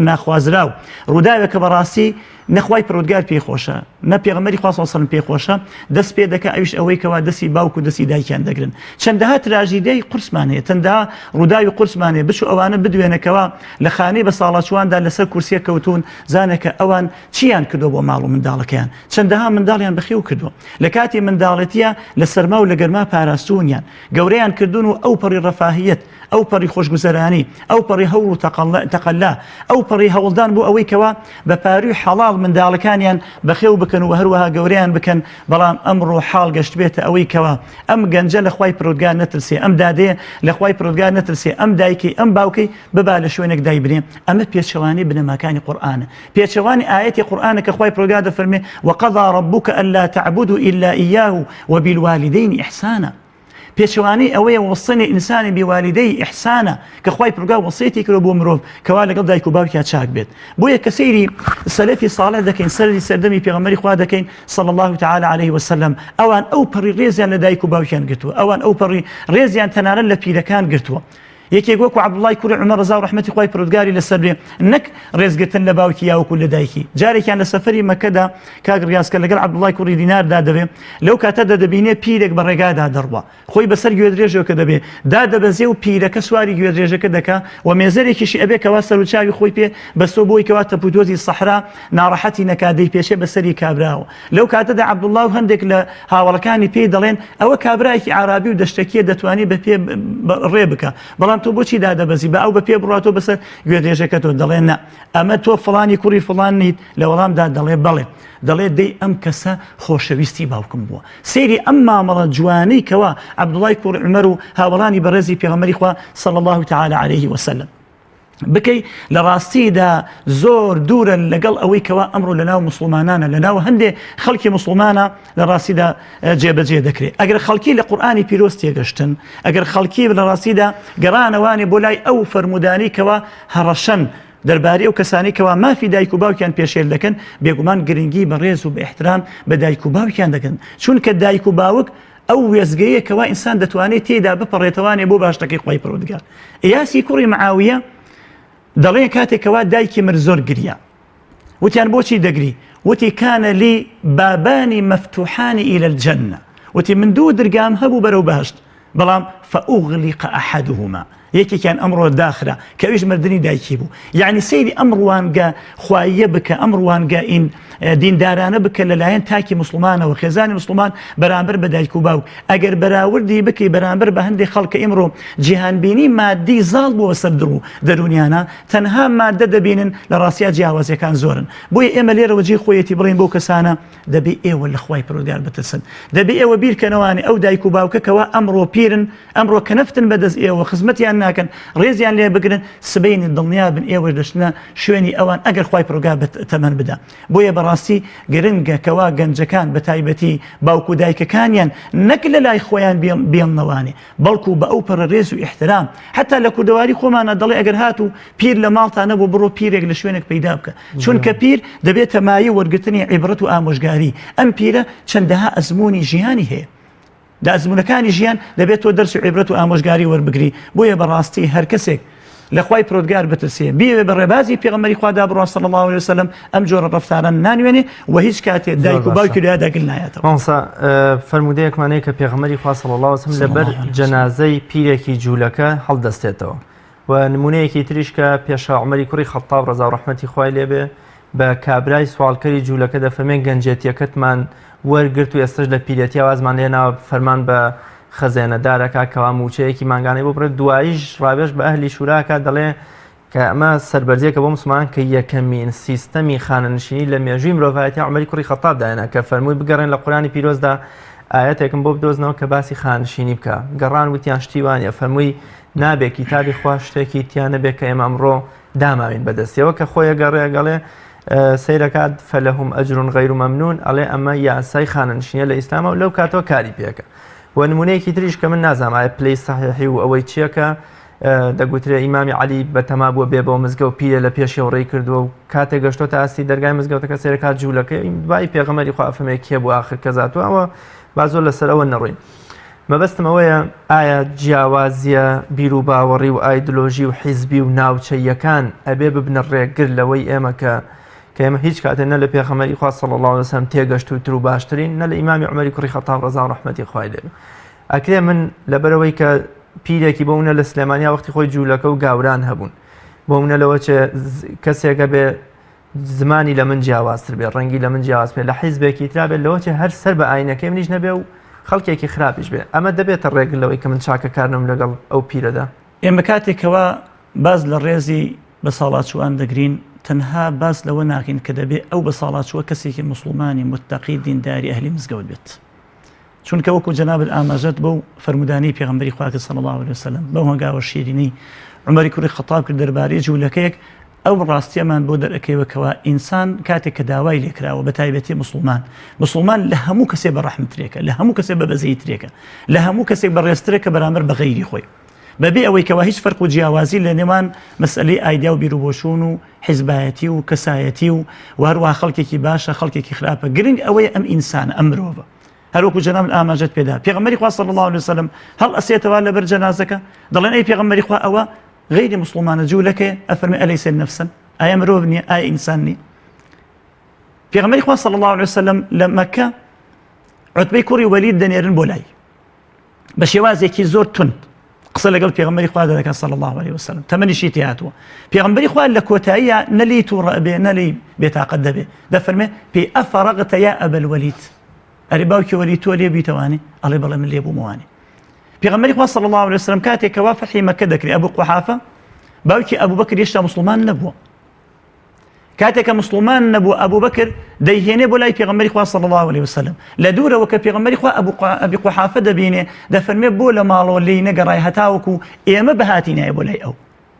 ناخوازراو ڕووداوێکە بەڕاستی. نە خوای پەروەردگار پێی خۆشە نە پێغەمبەری خوا صلی الله پێی خۆشە دەست پێ دەکا ئەویش ئەوەی کەوا دەستی باوک و دەستی دایکیان دەگرن چەندەها تراژیدیای قورسمان هەیە چەندەها ڕووداوی قورسمان هەیە بچوو ئەوانە بدوێنە کەوا لە خانەی بە ساڵاچواندا لەسەر کورسیە کەوتون زانە کە ئەوان چیان کردو بۆ ماڵ و منداڵەکەیان چەندەها منداڵیان بەخێو کردووە لە کاتی منداڵێتیە لە سەرما و لە گەرما پاراستونیان گەورەیان کردوون و ئەو پەڕی ڕەفاهیەت ئەو پەڕی خۆشگوزەرانی، ئەو پەڕی هەوڵ و تەقەلا، ئەو پەڕی هەوڵدان بۆ ئەوەی کەوا بە پارووی حەڵاڵ منداڵەکانیان بەخێو بکەن و هەروەها گەورەیان بکەن، بەڵام ئەمڕۆ حاڵ گەشتبێتە ئەوەی کەوا ئەم گەنجە لە خوای پەروەردگار نەترسێ، ئەم دادەیە لە خوای پەروەردگار نەترسێ، ئەم دایکەی، ئەم باوکەی ببا لە شوێنێک دایبنێ، ئەمە پێچەوانەی بنەماکانی قورئانە، پێچەوانی ئایەتی قورئانە کە خوای پەروەردگار دەفەرموێ، وقضی ربک الا تعبدوا الا ایاه وبالوالدین احسانا. پێچەوانەی ئەوەیە وصیت الإنسان بوالديه إحسانا کە خوای پەروەردگار وەسیەتی کردوە بۆ مرۆڤ کەوا لەگەڵ دایک و باوکیا چاک بێت بۆیە کە سەیری سەلەفی صالح دەکەین سەری سەردەمی پێغەمبەری خوا دەکەین صلی الله تعالی علیه وسلم ئەوان ئەو پەڕی ڕێزیان لە دایک و باوکیان گرتووە ئەوان ئەو پەڕی ڕێزیان تەنانەت لە پیرەکان گرتووە یەکێک وەکو عەبدوڵای کوڕی عومەر ڕەزا و ڕەحمەتی خوای پەروەردگاری لەسەر بێ نەک ڕێزگرتن لە باوکی یاوەکو لە دایکی جارێکیان لە سەفەری مەکەدا کاک ڕیاز کە لەگەڵ عەبدوڵای کوڕی دیناردا دەبێ لەو کاتەدا دەبینێ پیرێک بە ڕێگادا دەڕوا خۆی بەسەر گوێدرێژەکە دەبێ دادەبەزێ و پیرەکە سواری گوێدرێژەکە دەکا و مێزەرێکیشی ئەبێ کەوا سەروچاوی خۆی پێ بەستۆ بۆی کەوا تەپوتۆزی سەحرا ناڕەحەتی نەکا دەیپێچێ بەسەری کابراوە لەو کاتەدا عەبدوڵا و هەندێک لە هاوەڵەکانی پێی دەڵێن ئەوە کابرایەکی عرابی و دەشتەکیە دەتوانی بە پێ ڕێ بکە بەڵام تۆ بۆچی دادەبەزی بە ئەو بە پێ بڕات تۆ بەسەر گوێدرێژەکە تۆ دەڵێن نا ئەمە تۆ فڵانی کوڕی فڵان نیت لە وەڵامدا دەڵێ بەڵێ دەڵێ دەی ئەم کەسە خۆشەویستی باوکم بووە سەیری ئەم مامەڵە جوانەی کەوا عەبدوڵای کوڕی عومەر و هاوەڵانی بەڕێزی پێغەمبەری خوا صلی الله تعالی علیه وسلم بکەی لە ڕاستیدا زۆر دوورە لەگەڵ ئەوەی کەوا ئەمڕۆ لە ناو مسلمانانە لە ناو هەندێ خەڵکی مسلمانە لە ڕاستیدا جێبەجێ دەکرێت ئەگەر خەڵکی لە قورآانی پیرۆز تێگەشتن ئەگەر خەڵکی لە ڕاستیدا گەڕانەوانێ بۆ لای ئەو فەرمودانی کەوا هەڕەشەن دەربارەی ئەو کەسانی کەوا مافی دایک و باوکیان پێشێل دەکەن بێگومان گرنگی بە ڕێز و بە احترام بە دایک و باوکیان دەکەن چونکە دایک و باوک ئەو وێستگەیە کەوا ئینسان دەتوانێت تێیدا بپەڕێتەوانێ بۆ باشتەکەی خوای پەروەردگار. ئیاسی کوڕی معاویە دەڵێ کاتێک کەوا دایکی مرد زۆر گریا. وتیان بۆچی دەگری؟ وتی كان لي بابان مفتوحان إلى الجنة وتی من دوو درگام هەبوو بەرەو بەهشت بەڵام فأغلق أحدهما یەکێکیان ئەمڕۆ داخرا کە ئەویش مردنی دایکی بوو یعنی سەیری ئەم ڕوانگە خواییە بکە ئەم ڕوانگە ئین دیندارانە بکە لەلایەن تاکی مسلمانەوە خێزانی مسلمان بەرامبەر بە دایک و باوک ئەگەر بەراوردی بکەی بەرامبەر بە هەندێک خەڵکە ئیمڕۆ جیهانبینی مادی زاڵ بووە سەر دڵ و دەروونیانە تەنها مادە دەبینن لە ڕاستیا جیاوازیەکان زۆرن بۆیە ئێمە لێرەوە جێی خۆیەتی بڵێین بەو کەسانە دەبێ ئێوە لە خوای پەروەردگار بترسن دەبێ ئێوە بیرکەنەوانێ ئەو دایک و باوکە کەوا ئەمڕۆ پیرن ئەمڕۆ کە نەفتن بەدەست ئێوە خزمەتیان ناکەن ڕێزیان لێ بگرن سبەینێ دڵنیا بن ئێوەش دەچنە شوێنی ئەوان ئەگەر خوای پەروەردگار بە تەمەن بدا بۆیە بەڕاستی گرنگە کەوا گەنجەکان بە تایبەتی باوک و دایکەکانیان نەک لە لای خۆیان بێڵنەوانێ بەڵکو بە ئەو پەڕە ڕێز و ئیحترام حتا لە کوردەواری خۆمانە دەڵێ ئەگەر هاتوو پیر لە ماڵتا نەبوو بڕۆ پیرێک لە شوێنێک پەیدا بکە چونکە پیر دەبێتە مایەی وەرگرتنی عیبرەت و ئامۆژگاری ئەم پیرە چەندەها ئەزموونی ژیانی هەیە لە ئەزموونەکانی ژیان دەبێت تۆ دەرس و عیبرەت و ئامۆژگاری وەربگری بۆیە بەڕاستی هەر کەسێک لە خوای پرۆدگار بترسێ بیەوێ بە ڕێبازی پێغەمبەری خوادا بڕوا صلی الله علیه وسلم ئەم جۆرە ڕەفتارە نانوێنێ و هیچ کاتێ دایک و باوکی لە داگل نایەتەوە. مامۆستا فەرموودەیەکمان هەیە کە پێغەمبەری خوا صلی الله علیه وسلم لەبەر جەنازەی پیرێکی جوولەکە هەڵدەستێتەوە و نمونەیەکی تریش کە پێشا عومەری کوڕی خەتاب ڕەزا و ڕەحمەتی خوای لێبێ بە کابرای سواڵکەری جوولەکە دەفەرمێ گەنجێتیەکەتمان وەرگرت و ئێستش لە پیرێتیا وازمان لێناوە فەرمان بە خەزێنەدارەکە کەوا موچەیەکی مانگانەی بۆ بڕێت دواییش ڕاوێژ بە ئەهلی شوراکە دەڵێ کە ئەمە سەربەرزیەکە بۆ مسلمان کە یەکەمین سیستەمی خانەنشینی لە مێژووی مرۆڤایەتی عومەری کوڕی خەتاب داینا کە فەرمووی بگەڕێن لە قورانی پیرۆزدا ئاەتێکم بۆ بدۆزنەوە کە باسی خانشینی بکە گەڕان وتیان شتی وانە فەرمووی نابێ کیتابی خوا شتێکی تیا نەبێ کە ئێمە ئەمڕۆ داماوین بەدەستیەوە کە خۆیە گەڕێ گەڵێ سەیرەکات فلهم اجر غیر ممنون ئەڵێ ئەمە یاسای خانەنشینە لە ئیسلامە و لەو کاتەوە کاری پێکە و نمونەیەکی تریش کە من نازانم ئایا پلەی سەحیحی و ئەوەی چییە کە دەگوترێ ئیمامی عەلی بەتەما بووە بێ بۆ مزگەوت پیرە لە پێشەوە ڕێی کردووە و کاتێک گەشتۆتە ئاستی دەرگای مزگەوتەکە سەیرەکات جوولەکەی دوای پێغەمبەری خوا ئەفەرمێ کێ بوو ئاخر کەس هاتووە ئەوە با زۆر لەسەر ئەوە نەڕۆین مەبەستم ئەوەیە ئایا جیاوازیە بیروباوەڕی و ئایدلۆژی و حیزبی و ناوچەییەکان ئەبێ ببنە ڕێگر لەوەی ئێمە کە. کە ئێمە هیچ کاتێ نە لە پێغەمبەری خوا صلی اللە علیه وسلم تێگەشتووتر و باشترین نە لە ئیمامی عومەری کوڕی خەتاب ڕەزا و ڕەحمەتی خوای لێ بێ. ئەکرێ من لەبەرەوەی کە پیرێکی بۆ منە لە سلێمانیا وەختی خۆی جوولەکە و گاوران هەبوون بۆ منە لەوە چێ کەسێکە بێ زمانی لە من جیاوازتر بێ ڕەنگی لە من جیاواز بێ لە حیزبێکی ترا بێت لەوە چێ هەر سەر بە ئاینەکەی منیش نەبێ و خەڵکێکی خراپیش بێ ئەمە دەبێتە ڕێگر لەوەی کە من چاکەکارنم لەگەڵ ئەو پیرەدا. ئێمە کاتێک کەوا باس لە ڕێزی بەساڵاچووان دەگرین، تەنها باس لەوە ناکەین کە دەبێ ئەو بەساڵاچووە کەسێکی موسڵمانی متەقی دینداری ئەهلی مزگەوت بێت. چونکە وەکو جەنابت ئاماژەت بەو فەرموودانەی پێغەمبەری خوا کرد صلی اللە علیه وسلم، بەو هەنگاوە شیرینەی عومەری کوڕی خەتاب کرد دەربارەی جوولەکەیەک، ئەو ڕاستیەمان بۆ دەرئەکەوێ کەوا ئینسان کاتێک کە داوای لێکراوە بە تایبەتی موسڵمان، موسڵمان لە هەموو کەسێ بە ڕەحمترێکە، لە هەموو کەسێ بە بەزەییترێکە، لە هەموو کەسێک بەڕێزترە کە بەرامبەر بە غەیری خۆی. بەبێ ئەوەی کەوا هیچ فەرق و جیاوازی لە نێوان مەسئەلەی ئایدیا و بیروبۆچوون و حیزبایەتی و کەسایەتی و و هەروەها خەڵکێکی باشە خەڵکێکی خراپە گرنگ ئەوەیە ئەم ئینسانە ئەم مرۆڤە هەروەکو جەنابت ئاماژەت پێدا پێغەمبەری خوا صلی الله علیه وسلم هەڵ ئەسێتەوە لەبەر جەنازەکە دەڵێن ئەی پێغەمبەری خوا ئەوە غەیری موسڵمانە جوولەکەیە ئەفەرمێ ئەلەیسە نەفسن ئایا مرۆڤ نییە ئایا ئینسان نییە پێغەمبەری خوا صلی الله علیه وسلم لە مەکە عوتبەی کوڕی وەلید دەنێرن بۆ لای بە شێوازێکی زۆر توند قسە لەگەڵ پێغەمبەری خوا دەکات صلی الله علیه وسلم تەمەنیشی تێهاتووە پێغەمبەری خوا لە کۆتاییە نە لێی تووڕە ئەبێ نە لێی بێتاقەت دەبێ دەفەرمێ پێی ئەفەرەغتە یا ئەبە الولید ئەرێ باوکی وەلید تۆ لێ بیتەوانێ ئەڵێ بەڵێ من لێ بوومەوانێ پێغەمبەری خوا صلی الله علیه وسلم کاتێک کەوا فەتحی مەکە دەکرێ ئەبو قوحافە باوکی ئەبوبەکر هێشتا موسڵمان نەبووە کاتێک کە مسلمان نەبوو ئەبوبەکر دەیهێنێ بۆ لای پێغەمبەری خوا صلی الله علیه وسلم لە دوورەوە کە پێغەمبەری خوا ئەبو ئەبی قوحافە دەبینێ دەفەرمێ بۆ لە ماڵەوە لێی نەگەڕای هەتاوەکو ئێمە بهاتینایە بۆ لای ئەو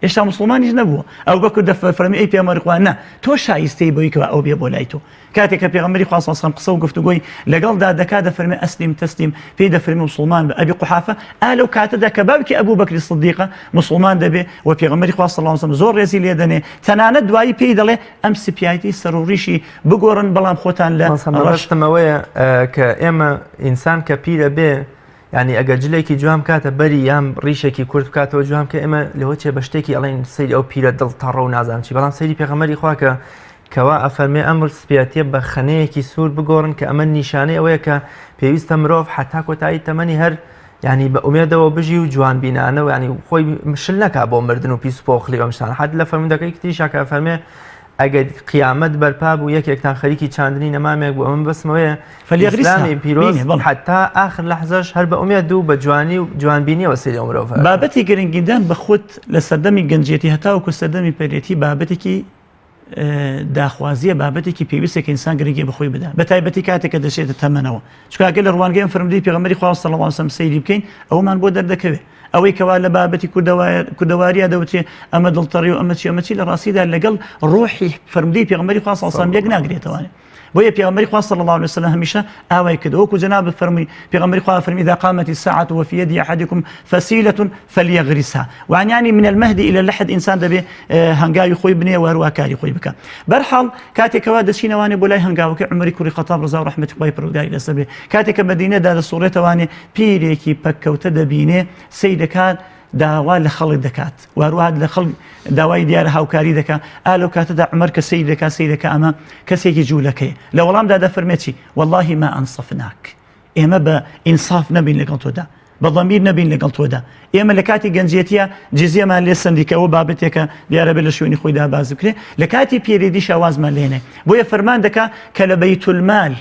هێشتا مسلمانیش نەبووە ئەو بەکر دەفەرمی ئەی پێغەمبەری خوا نا تۆ شایستەی بۆی کە ئەو بێ بۆ لای تۆ کاتێک کە پێغەمبەری خوا صلی الله علیه وسلم قسە و گفتوگۆی لەگەڵدا دەکا دەفەرمێ أسلم تسلم پێی دەفەرمێ موسڵمان بە ئەبی قوحافە ئا لەو کاتەدا کە باوکی ئەبوو بەکری سدیقە موسڵمان دەبێ و پێغەمبەری خوا صلی الله علیه وسلم زۆر ڕێزی لێ دەنێ تەنانەت دوایی پێی دەڵێ ئەم سپیایەتی سەر و ڕیشی بگۆڕن بەڵام خۆتان لە ڕەش ئەوەیە کە ئێمە ئینسان کە پیرە بێ یانی ئەگەر جلێکی جوان بکاتە بەری یان ڕیشێکی کورت بکاتەوە جوان کە ئێمە لەوە چێ بە شتێکی ئەڵێن سەیری ئەو پیرە دڵ تەڕە و نازانم چی بەڵام سەیری پێغەمبەری خوا کە کەوا ئەفەرمێ ئەم سپیاتیە بە خەنەیەکی سوور بگۆڕن کە ئەمە نیشانەی ئەوەیە کە پێویستە مرۆڤ حتا کۆتایی تەمەنی هەر ینی بە ئومێدەوە بژی و جوان بینانە و ینی خۆی مشل نەکا بۆ مردن و پیس پۆخلی ئەم شتان حد لە فەرمودەکەی کتیشا کە فەرمێ ئەگەر قیامەت بەرپا بوو یەکێکتان خەریکی چاندنی نەمامێک بوو ئەمە بەسمەوەیە فلیغرسها ئیسلامی پیرۆز بینێ بەڵێ. حتا ئاخر لەحزەش هەر بە ئومێد و بە جوانی و جوانبینیەوە سەیری ئەو مرۆڤە ئەکا. بابەتی گرنگیدان بە خود لە سەردەمی گەنجێتی هەتاوەکو سەردەمی پەرێتی بابەتێکی داخوازیە بابەتێکی پێویستە کە ئینسان گرنگی بە خۆی بدا بە تایبەتی کاتێک کە دەچێتە تەمەنەوە چونکە ئەگەر لە ڕوانگەی ئەم فەرموودەی پێغەمبەری خوا صلی اللە علیه وسلم سەیری بکەین ئەوەمان بۆ دەردەکەوێت ئەوەی کەوا لە بابەتی کوردەواریە دەوترێ ئەمە دڵتەڕی و ئەمە چی ئەمە چی لە ڕاستیدا لەگەڵ ڕۆحی فەرموودەی پێغەمبەری خوا صلی اللە علیه وسلم یەک ناگرێتەوە بۆیە پێغەمبەری خوا صلی اللە علیه وسلم هەمیشە ئاوای کرد وەکو جەنابت فەرمووی پێغەمبەری خوا فەرمی اذا قامت الساعة وفي يد احدكم فسيلة فليغرسها وانیانی من المهد الى اللحد ئینسان دەبێ هەنگاوی خۆی بنێ و هەروە کاری خۆی بکە بەرحاڵ کاتێکەوە دەچینەوانێ بۆ لای هەنگاوەکەی عومەری کوڕی خەتاب ڕەزا و ڕەحمەتی خوای پەروەردگاری لەسەر بێ کاتێک کە مەدینەدا دەسوڕێتەوانێ پیرێکی پەککەوتە دەبینێ سەیرەکات داوا لە خەڵک دەکات و هەروەها لە خەڵک داوای دیارە هاوکاری دەکا ئا لەو کاتەدا عومەر کە سەیر دەکا سەیر دەکا ئەمە کەسێکی جوولەکەیە لە وەڵامدا دەفەرمێ چی واللهی ما انصفناک ئێمە بە ئینساف نەبین لەگەڵ تۆدا بە ضمیر نەبین لەگەڵ تۆدا ئێمە لە کاتی گەنجێتیە جزیەمان لێ سەندی کە ئەوە بابەتێکە دیارە بێ لە شوێنی خۆیدا باز بکرێ لە کاتی پێرێدیشا وازمان لێنێ بۆیە فەرمان دەکا کە لە بەیتولمال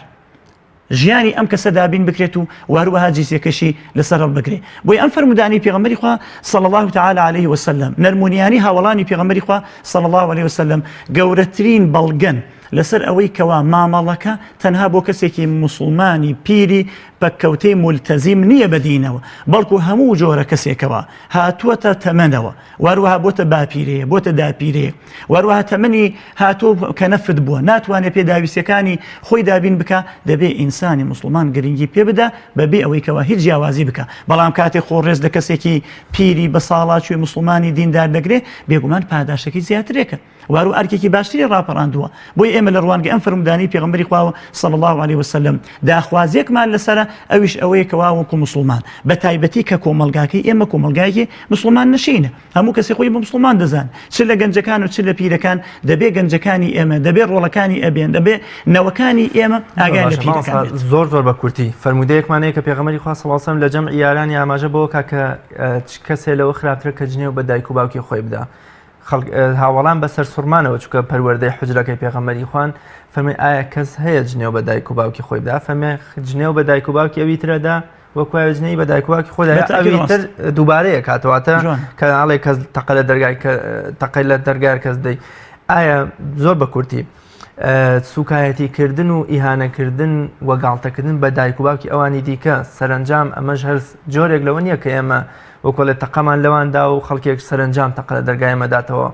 ژیانی ئەم کەسە دابین بکرێت و وهروەها جیسیەکەشی لەسەر هەڵبگرێ بۆیە ئەم فەرموودانەی پێغەمبەری خوا صلی اللە تعالی علیه وسلم نەرمونیانی هاوەڵانی پێغەمبەری خوا صلی اللە علیه وسلم گەورەترین بەڵگەن لەسەر ئەوەی کەوا مامەڵەکە تەنها بۆ کەسێکی موسڵمانی پیری پەککەوتەی مولتەزیم نییە بە دینەوە بەڵکو هەموو جۆرە کەسێکەوە هاتووەتە تەمەنەوە واروەها بۆتە باپیرەیە بۆتە داپیرەیە واروەها تەمەنی هاتوو کە نەفت بووە ناتوانێت پێداویستیەکانی خۆی دابین بکا دەبێ ئینسانی موسڵمان گرنگی پێ بدا بەبێ ئەوەی کەوا هیچ جیاوازی بکا بەڵام کاتێک خۆ ڕێز لە کەسێکی پیری بەساڵاچووی موسڵمانی دیندار دەگرێ بێگومان پاداشتەکەی زیاترێکە. وارو ئەرکێکی باشتری ڕاپەڕاندووە. بۆیە ئێمە لە ڕوانگەی ئەم فەرموودانەی پێغەمبەری خواوە صلی اللە علیە وسلم داخوازیەکمان لەسەرە ئەویش ئەوەیە کەوا وەکو موسڵمان بە تایبەتی کە کۆمەڵگاکەی ئێمە کۆمەڵگایەکی موسڵمان نشینە هەموو کەسی خۆی بە موسڵمان دەزان چ لە گەنجەکان و چ لە پیرەکان دەبێ گەنجەکانی ئێمە دەبێ ڕۆڵەکانی ئەبێن دەبێ نەوەکانی ئێمە ئاگایان لە پیرەکان بێت. زۆر زۆر بە کورتی فەرموودەیەکمان هەیە کە پێغەمبەری خوا صلی اللە علیە وسلم لە جەمعی یارانی ئاماژە بەوە کا کە چ کەسێ لەوە خراپترە کە جنێو بە دایک و باوکی خۆی بدا. خەڵک هاوەڵان بە سەرسوڕمانەوە چونکە پەروەردەی حوجرەکەی پێغەمبەری خوان فەرمی ئایا کەس هەیە جنێو بە دایک و باوکی خۆی بدا فەرمی جنێو بە دایک و باوکی ئەوی ترەدا وەک وایە جنێی بە دایک و باوکی خۆی بە تاکید ئەوی ڕاست. تر دووبارەیە کاتەواتە جوان. کە ئەڵێ کەس تەقە لە دەرگای کە تەقەی لە دەرگای کەس دەی ئایا زۆر بە کورتی سوکایەتی کردن و ئیهانەکردن و گاڵتەکردن بە دایک و باوکی ئەوانی دیکە سەرەنجام ئەمەش هەر جۆرێک لەوە نییە کە ئێمە وەکۆڵێ تەقەمان لەواندا و خەڵکێک سەرەنجام تەقە لە دەرگای ئێمە داتەوە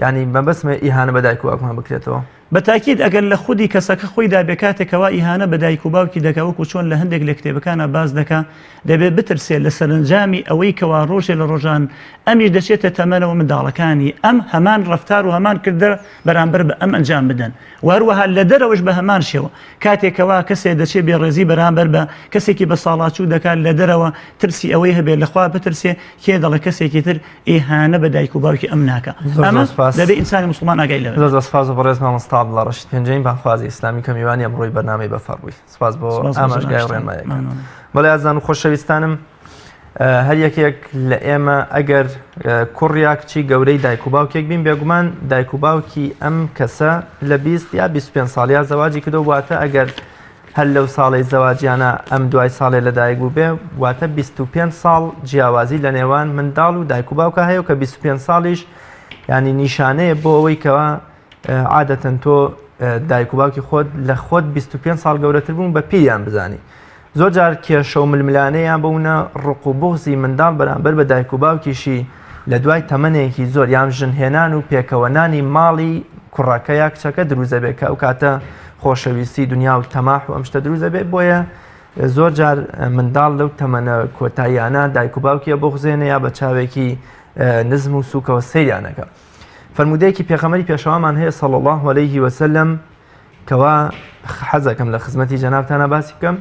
یعنی مەبەستمە ئیهانە بە دایک و باوکمان بکرێتەوە. بە تاکید ئەگەر لە خودی کەسەکە خۆیدا بێ کاتێک کەوا ئیهانە بە دایک و باوکی دەکا وەکو چۆن لە هەندێک لە کتێبەکانا باس دەکا دەبێ بترسێ لە سەرەنجامی ئەوەی کەوا ڕۆژێ لە ڕۆژان ئەمیش دەچێتە تەمەنەوە منداڵەکانی ئەم هەمان ڕەفتار و هەمان کردە بەرامبەر بە ئەم ئەنجام بدەن و هەروەها لە دەرەوەش بە هەمان شێوە کاتێک کەوا کەسێ دەچێ بێڕێزی بەرامبەر بە کەسێکی بەساڵاچوو دەکات لە دەرەوە ترسی ئەوەی هەبێ لە خوا بترسێ کێ دەڵێ کەسێکی تر ئیهانە بە دایک و باوکی ئەم ناکا زۆر ئەمە زۆر سپاس. دەبێ ئینسانی موسڵمان ئاگای لەوە زۆر زۆر سپاس بۆ بەڕێز مامۆستا عەبدوڵڵا ڕەشید پێنجەین بانگخوازی ئیسلامی کە میوانی ئەمڕۆی بەرنامەی بەفەڕ بووی سپاس بۆ سپاس بۆ ئاماژگای و جەنابتان. ڕێنماییەکان مەمنونم. بەڵێ ئازیزان و خۆشەویستانم هەر یەکێک لە ئێمە ئەگەر کوڕ یا کچی گەورەی دایک و باوکێک بین بێگومان دایک و باوکی ئەم کەسە لە 20 یا 25 ساڵ یا زەواجی کردو واتە ئەگەر هەر لەو ساڵی زەواجیانە ئەم دوای ساڵێ لەدایک بوو بێ واتە 25 ساڵ جیاوازی لە نێوان منداڵ و دایک و باوکە هەیە و کە 25 ساڵیش ینی نیشانەیە بۆ ئەوەی کەوا عادەتەن تۆ دایک و باوکی خۆت لە خۆت 25 ساڵ گەورەتر بوون بە پیریان بزانی زۆر جار کێشە و ململانێیان بوونە ڕق و بغزی منداڵ بەرامبەر بە دایک و باوکیشی لە دوای تەمەنێکی زۆر یان ژنهێنان و پێکەوەنانی ماڵی کوڕەکە یا کچەکە دروست دەبێت کە ئەو کاتە خۆشەویستی دنیا و تەماح و ئەم شتە دروست دەبێت بۆیە زۆر جار منداڵ لەو تەمەنە کۆتاییانە دایک و باوکیە بغزێنە یا بە چاوێکی نزم و سوکەوە سەیریانەکە فەرموودەیەکی پێخەمەری پێشەوامان هەیە صلی الله علیه وسلم کەوا حەزەکەم لە خزمەتی جەنابتانە باسی بکەم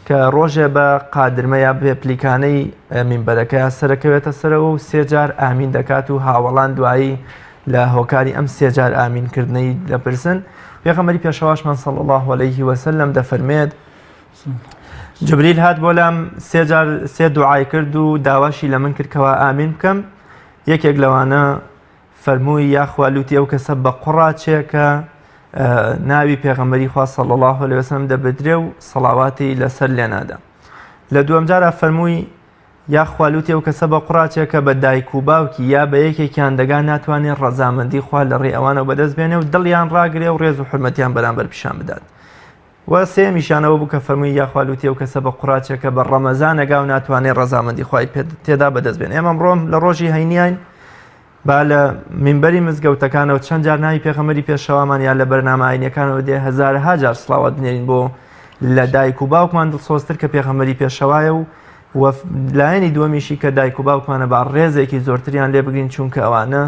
کە ڕۆژێ بە قادرمە یا بێ پلیکانەی مینبەرەکە سەرەکەوێتە سەرەوە و سێجار ئامین دەکات و هاوەڵان دوایی لە هۆکاری ئەم سێجار ئامینکردنەی دەپرسن پێغەمبەری پێشەواشمان صلی الله علیه وسلم دەفەرمێت جبریل هات بۆ لام سێجار سێ دوعای کرد و داواشی لە من کرد کەوا ئامین بکەم یەکێک لەوانە فەرمووی یاخوا لوتی ئەو کەسە بە قوڕا چێ کە ناوی پێغەمبەری خوا صلی الله علیه وسلم دەبدرێ و سەڵاواتی لەسەر لێنادا لە دووەم جارا فەرمووی یاخوا لوتی ئەو کەسە بە قوڕا چێ کە بە دایک و باوکی یا بە یەکێکیان دەگا ناتوانێت ڕەزامەندی خوا لە ڕێی ئەوانەوە بەدەست بێنێ و دڵیان ڕاگرێ و ڕێز و حورمەتیان بەرامبەر پیشان بدات و سێیەمیشیان ئەوە بوو کە فەرمووی یاخوا لوتی ئەو کەسە بە قوڕاچێ کە بە ڕەمەزان ئەگا و ناتوانێ ڕەزامەندی خوای پێ تێدا بەدەست بێنێ. ئێمە ئەمڕۆ لە ڕۆژی هەینیاین با لە مینبەری مزگەوتەکانەوە چەند جار ناوی پێغەمبەری پێشەوامان یا لە بەرنامە ئاینیەکانەوە دێ هەزارەها جار سڵاوات بنێرین بۆ لە دایک و باوکمان دڵسۆزتر کە پێغەمبەری پێشەوایە و و لایەنی دووەمیشی کە دایک و باوکمانە با ڕێزێکی زۆرتریان لێ بگرین چونکە ئەوانە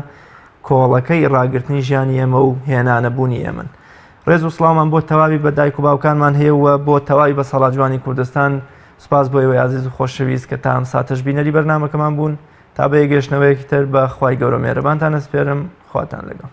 کۆڵەکەی ڕاگرتنی ژیانی ئێمە و هێنانەبوونی ئێمەن. ڕێز و سڵاومان بۆ تەواوی بە دایک و باوکانمان هەیە و بۆ تەواوی بەساڵاجوانی کوردستان سوپاس بۆ ئێوەی ئازیز و خۆشەویست کە تا ئەم ساتەش بینەری بەرنامەکەمان بوون تا بە یەکگەشتنەوەیەکی تر بە خوای گەورە مێرەبانتان ئەسپێرم خواتان لەگەڵ.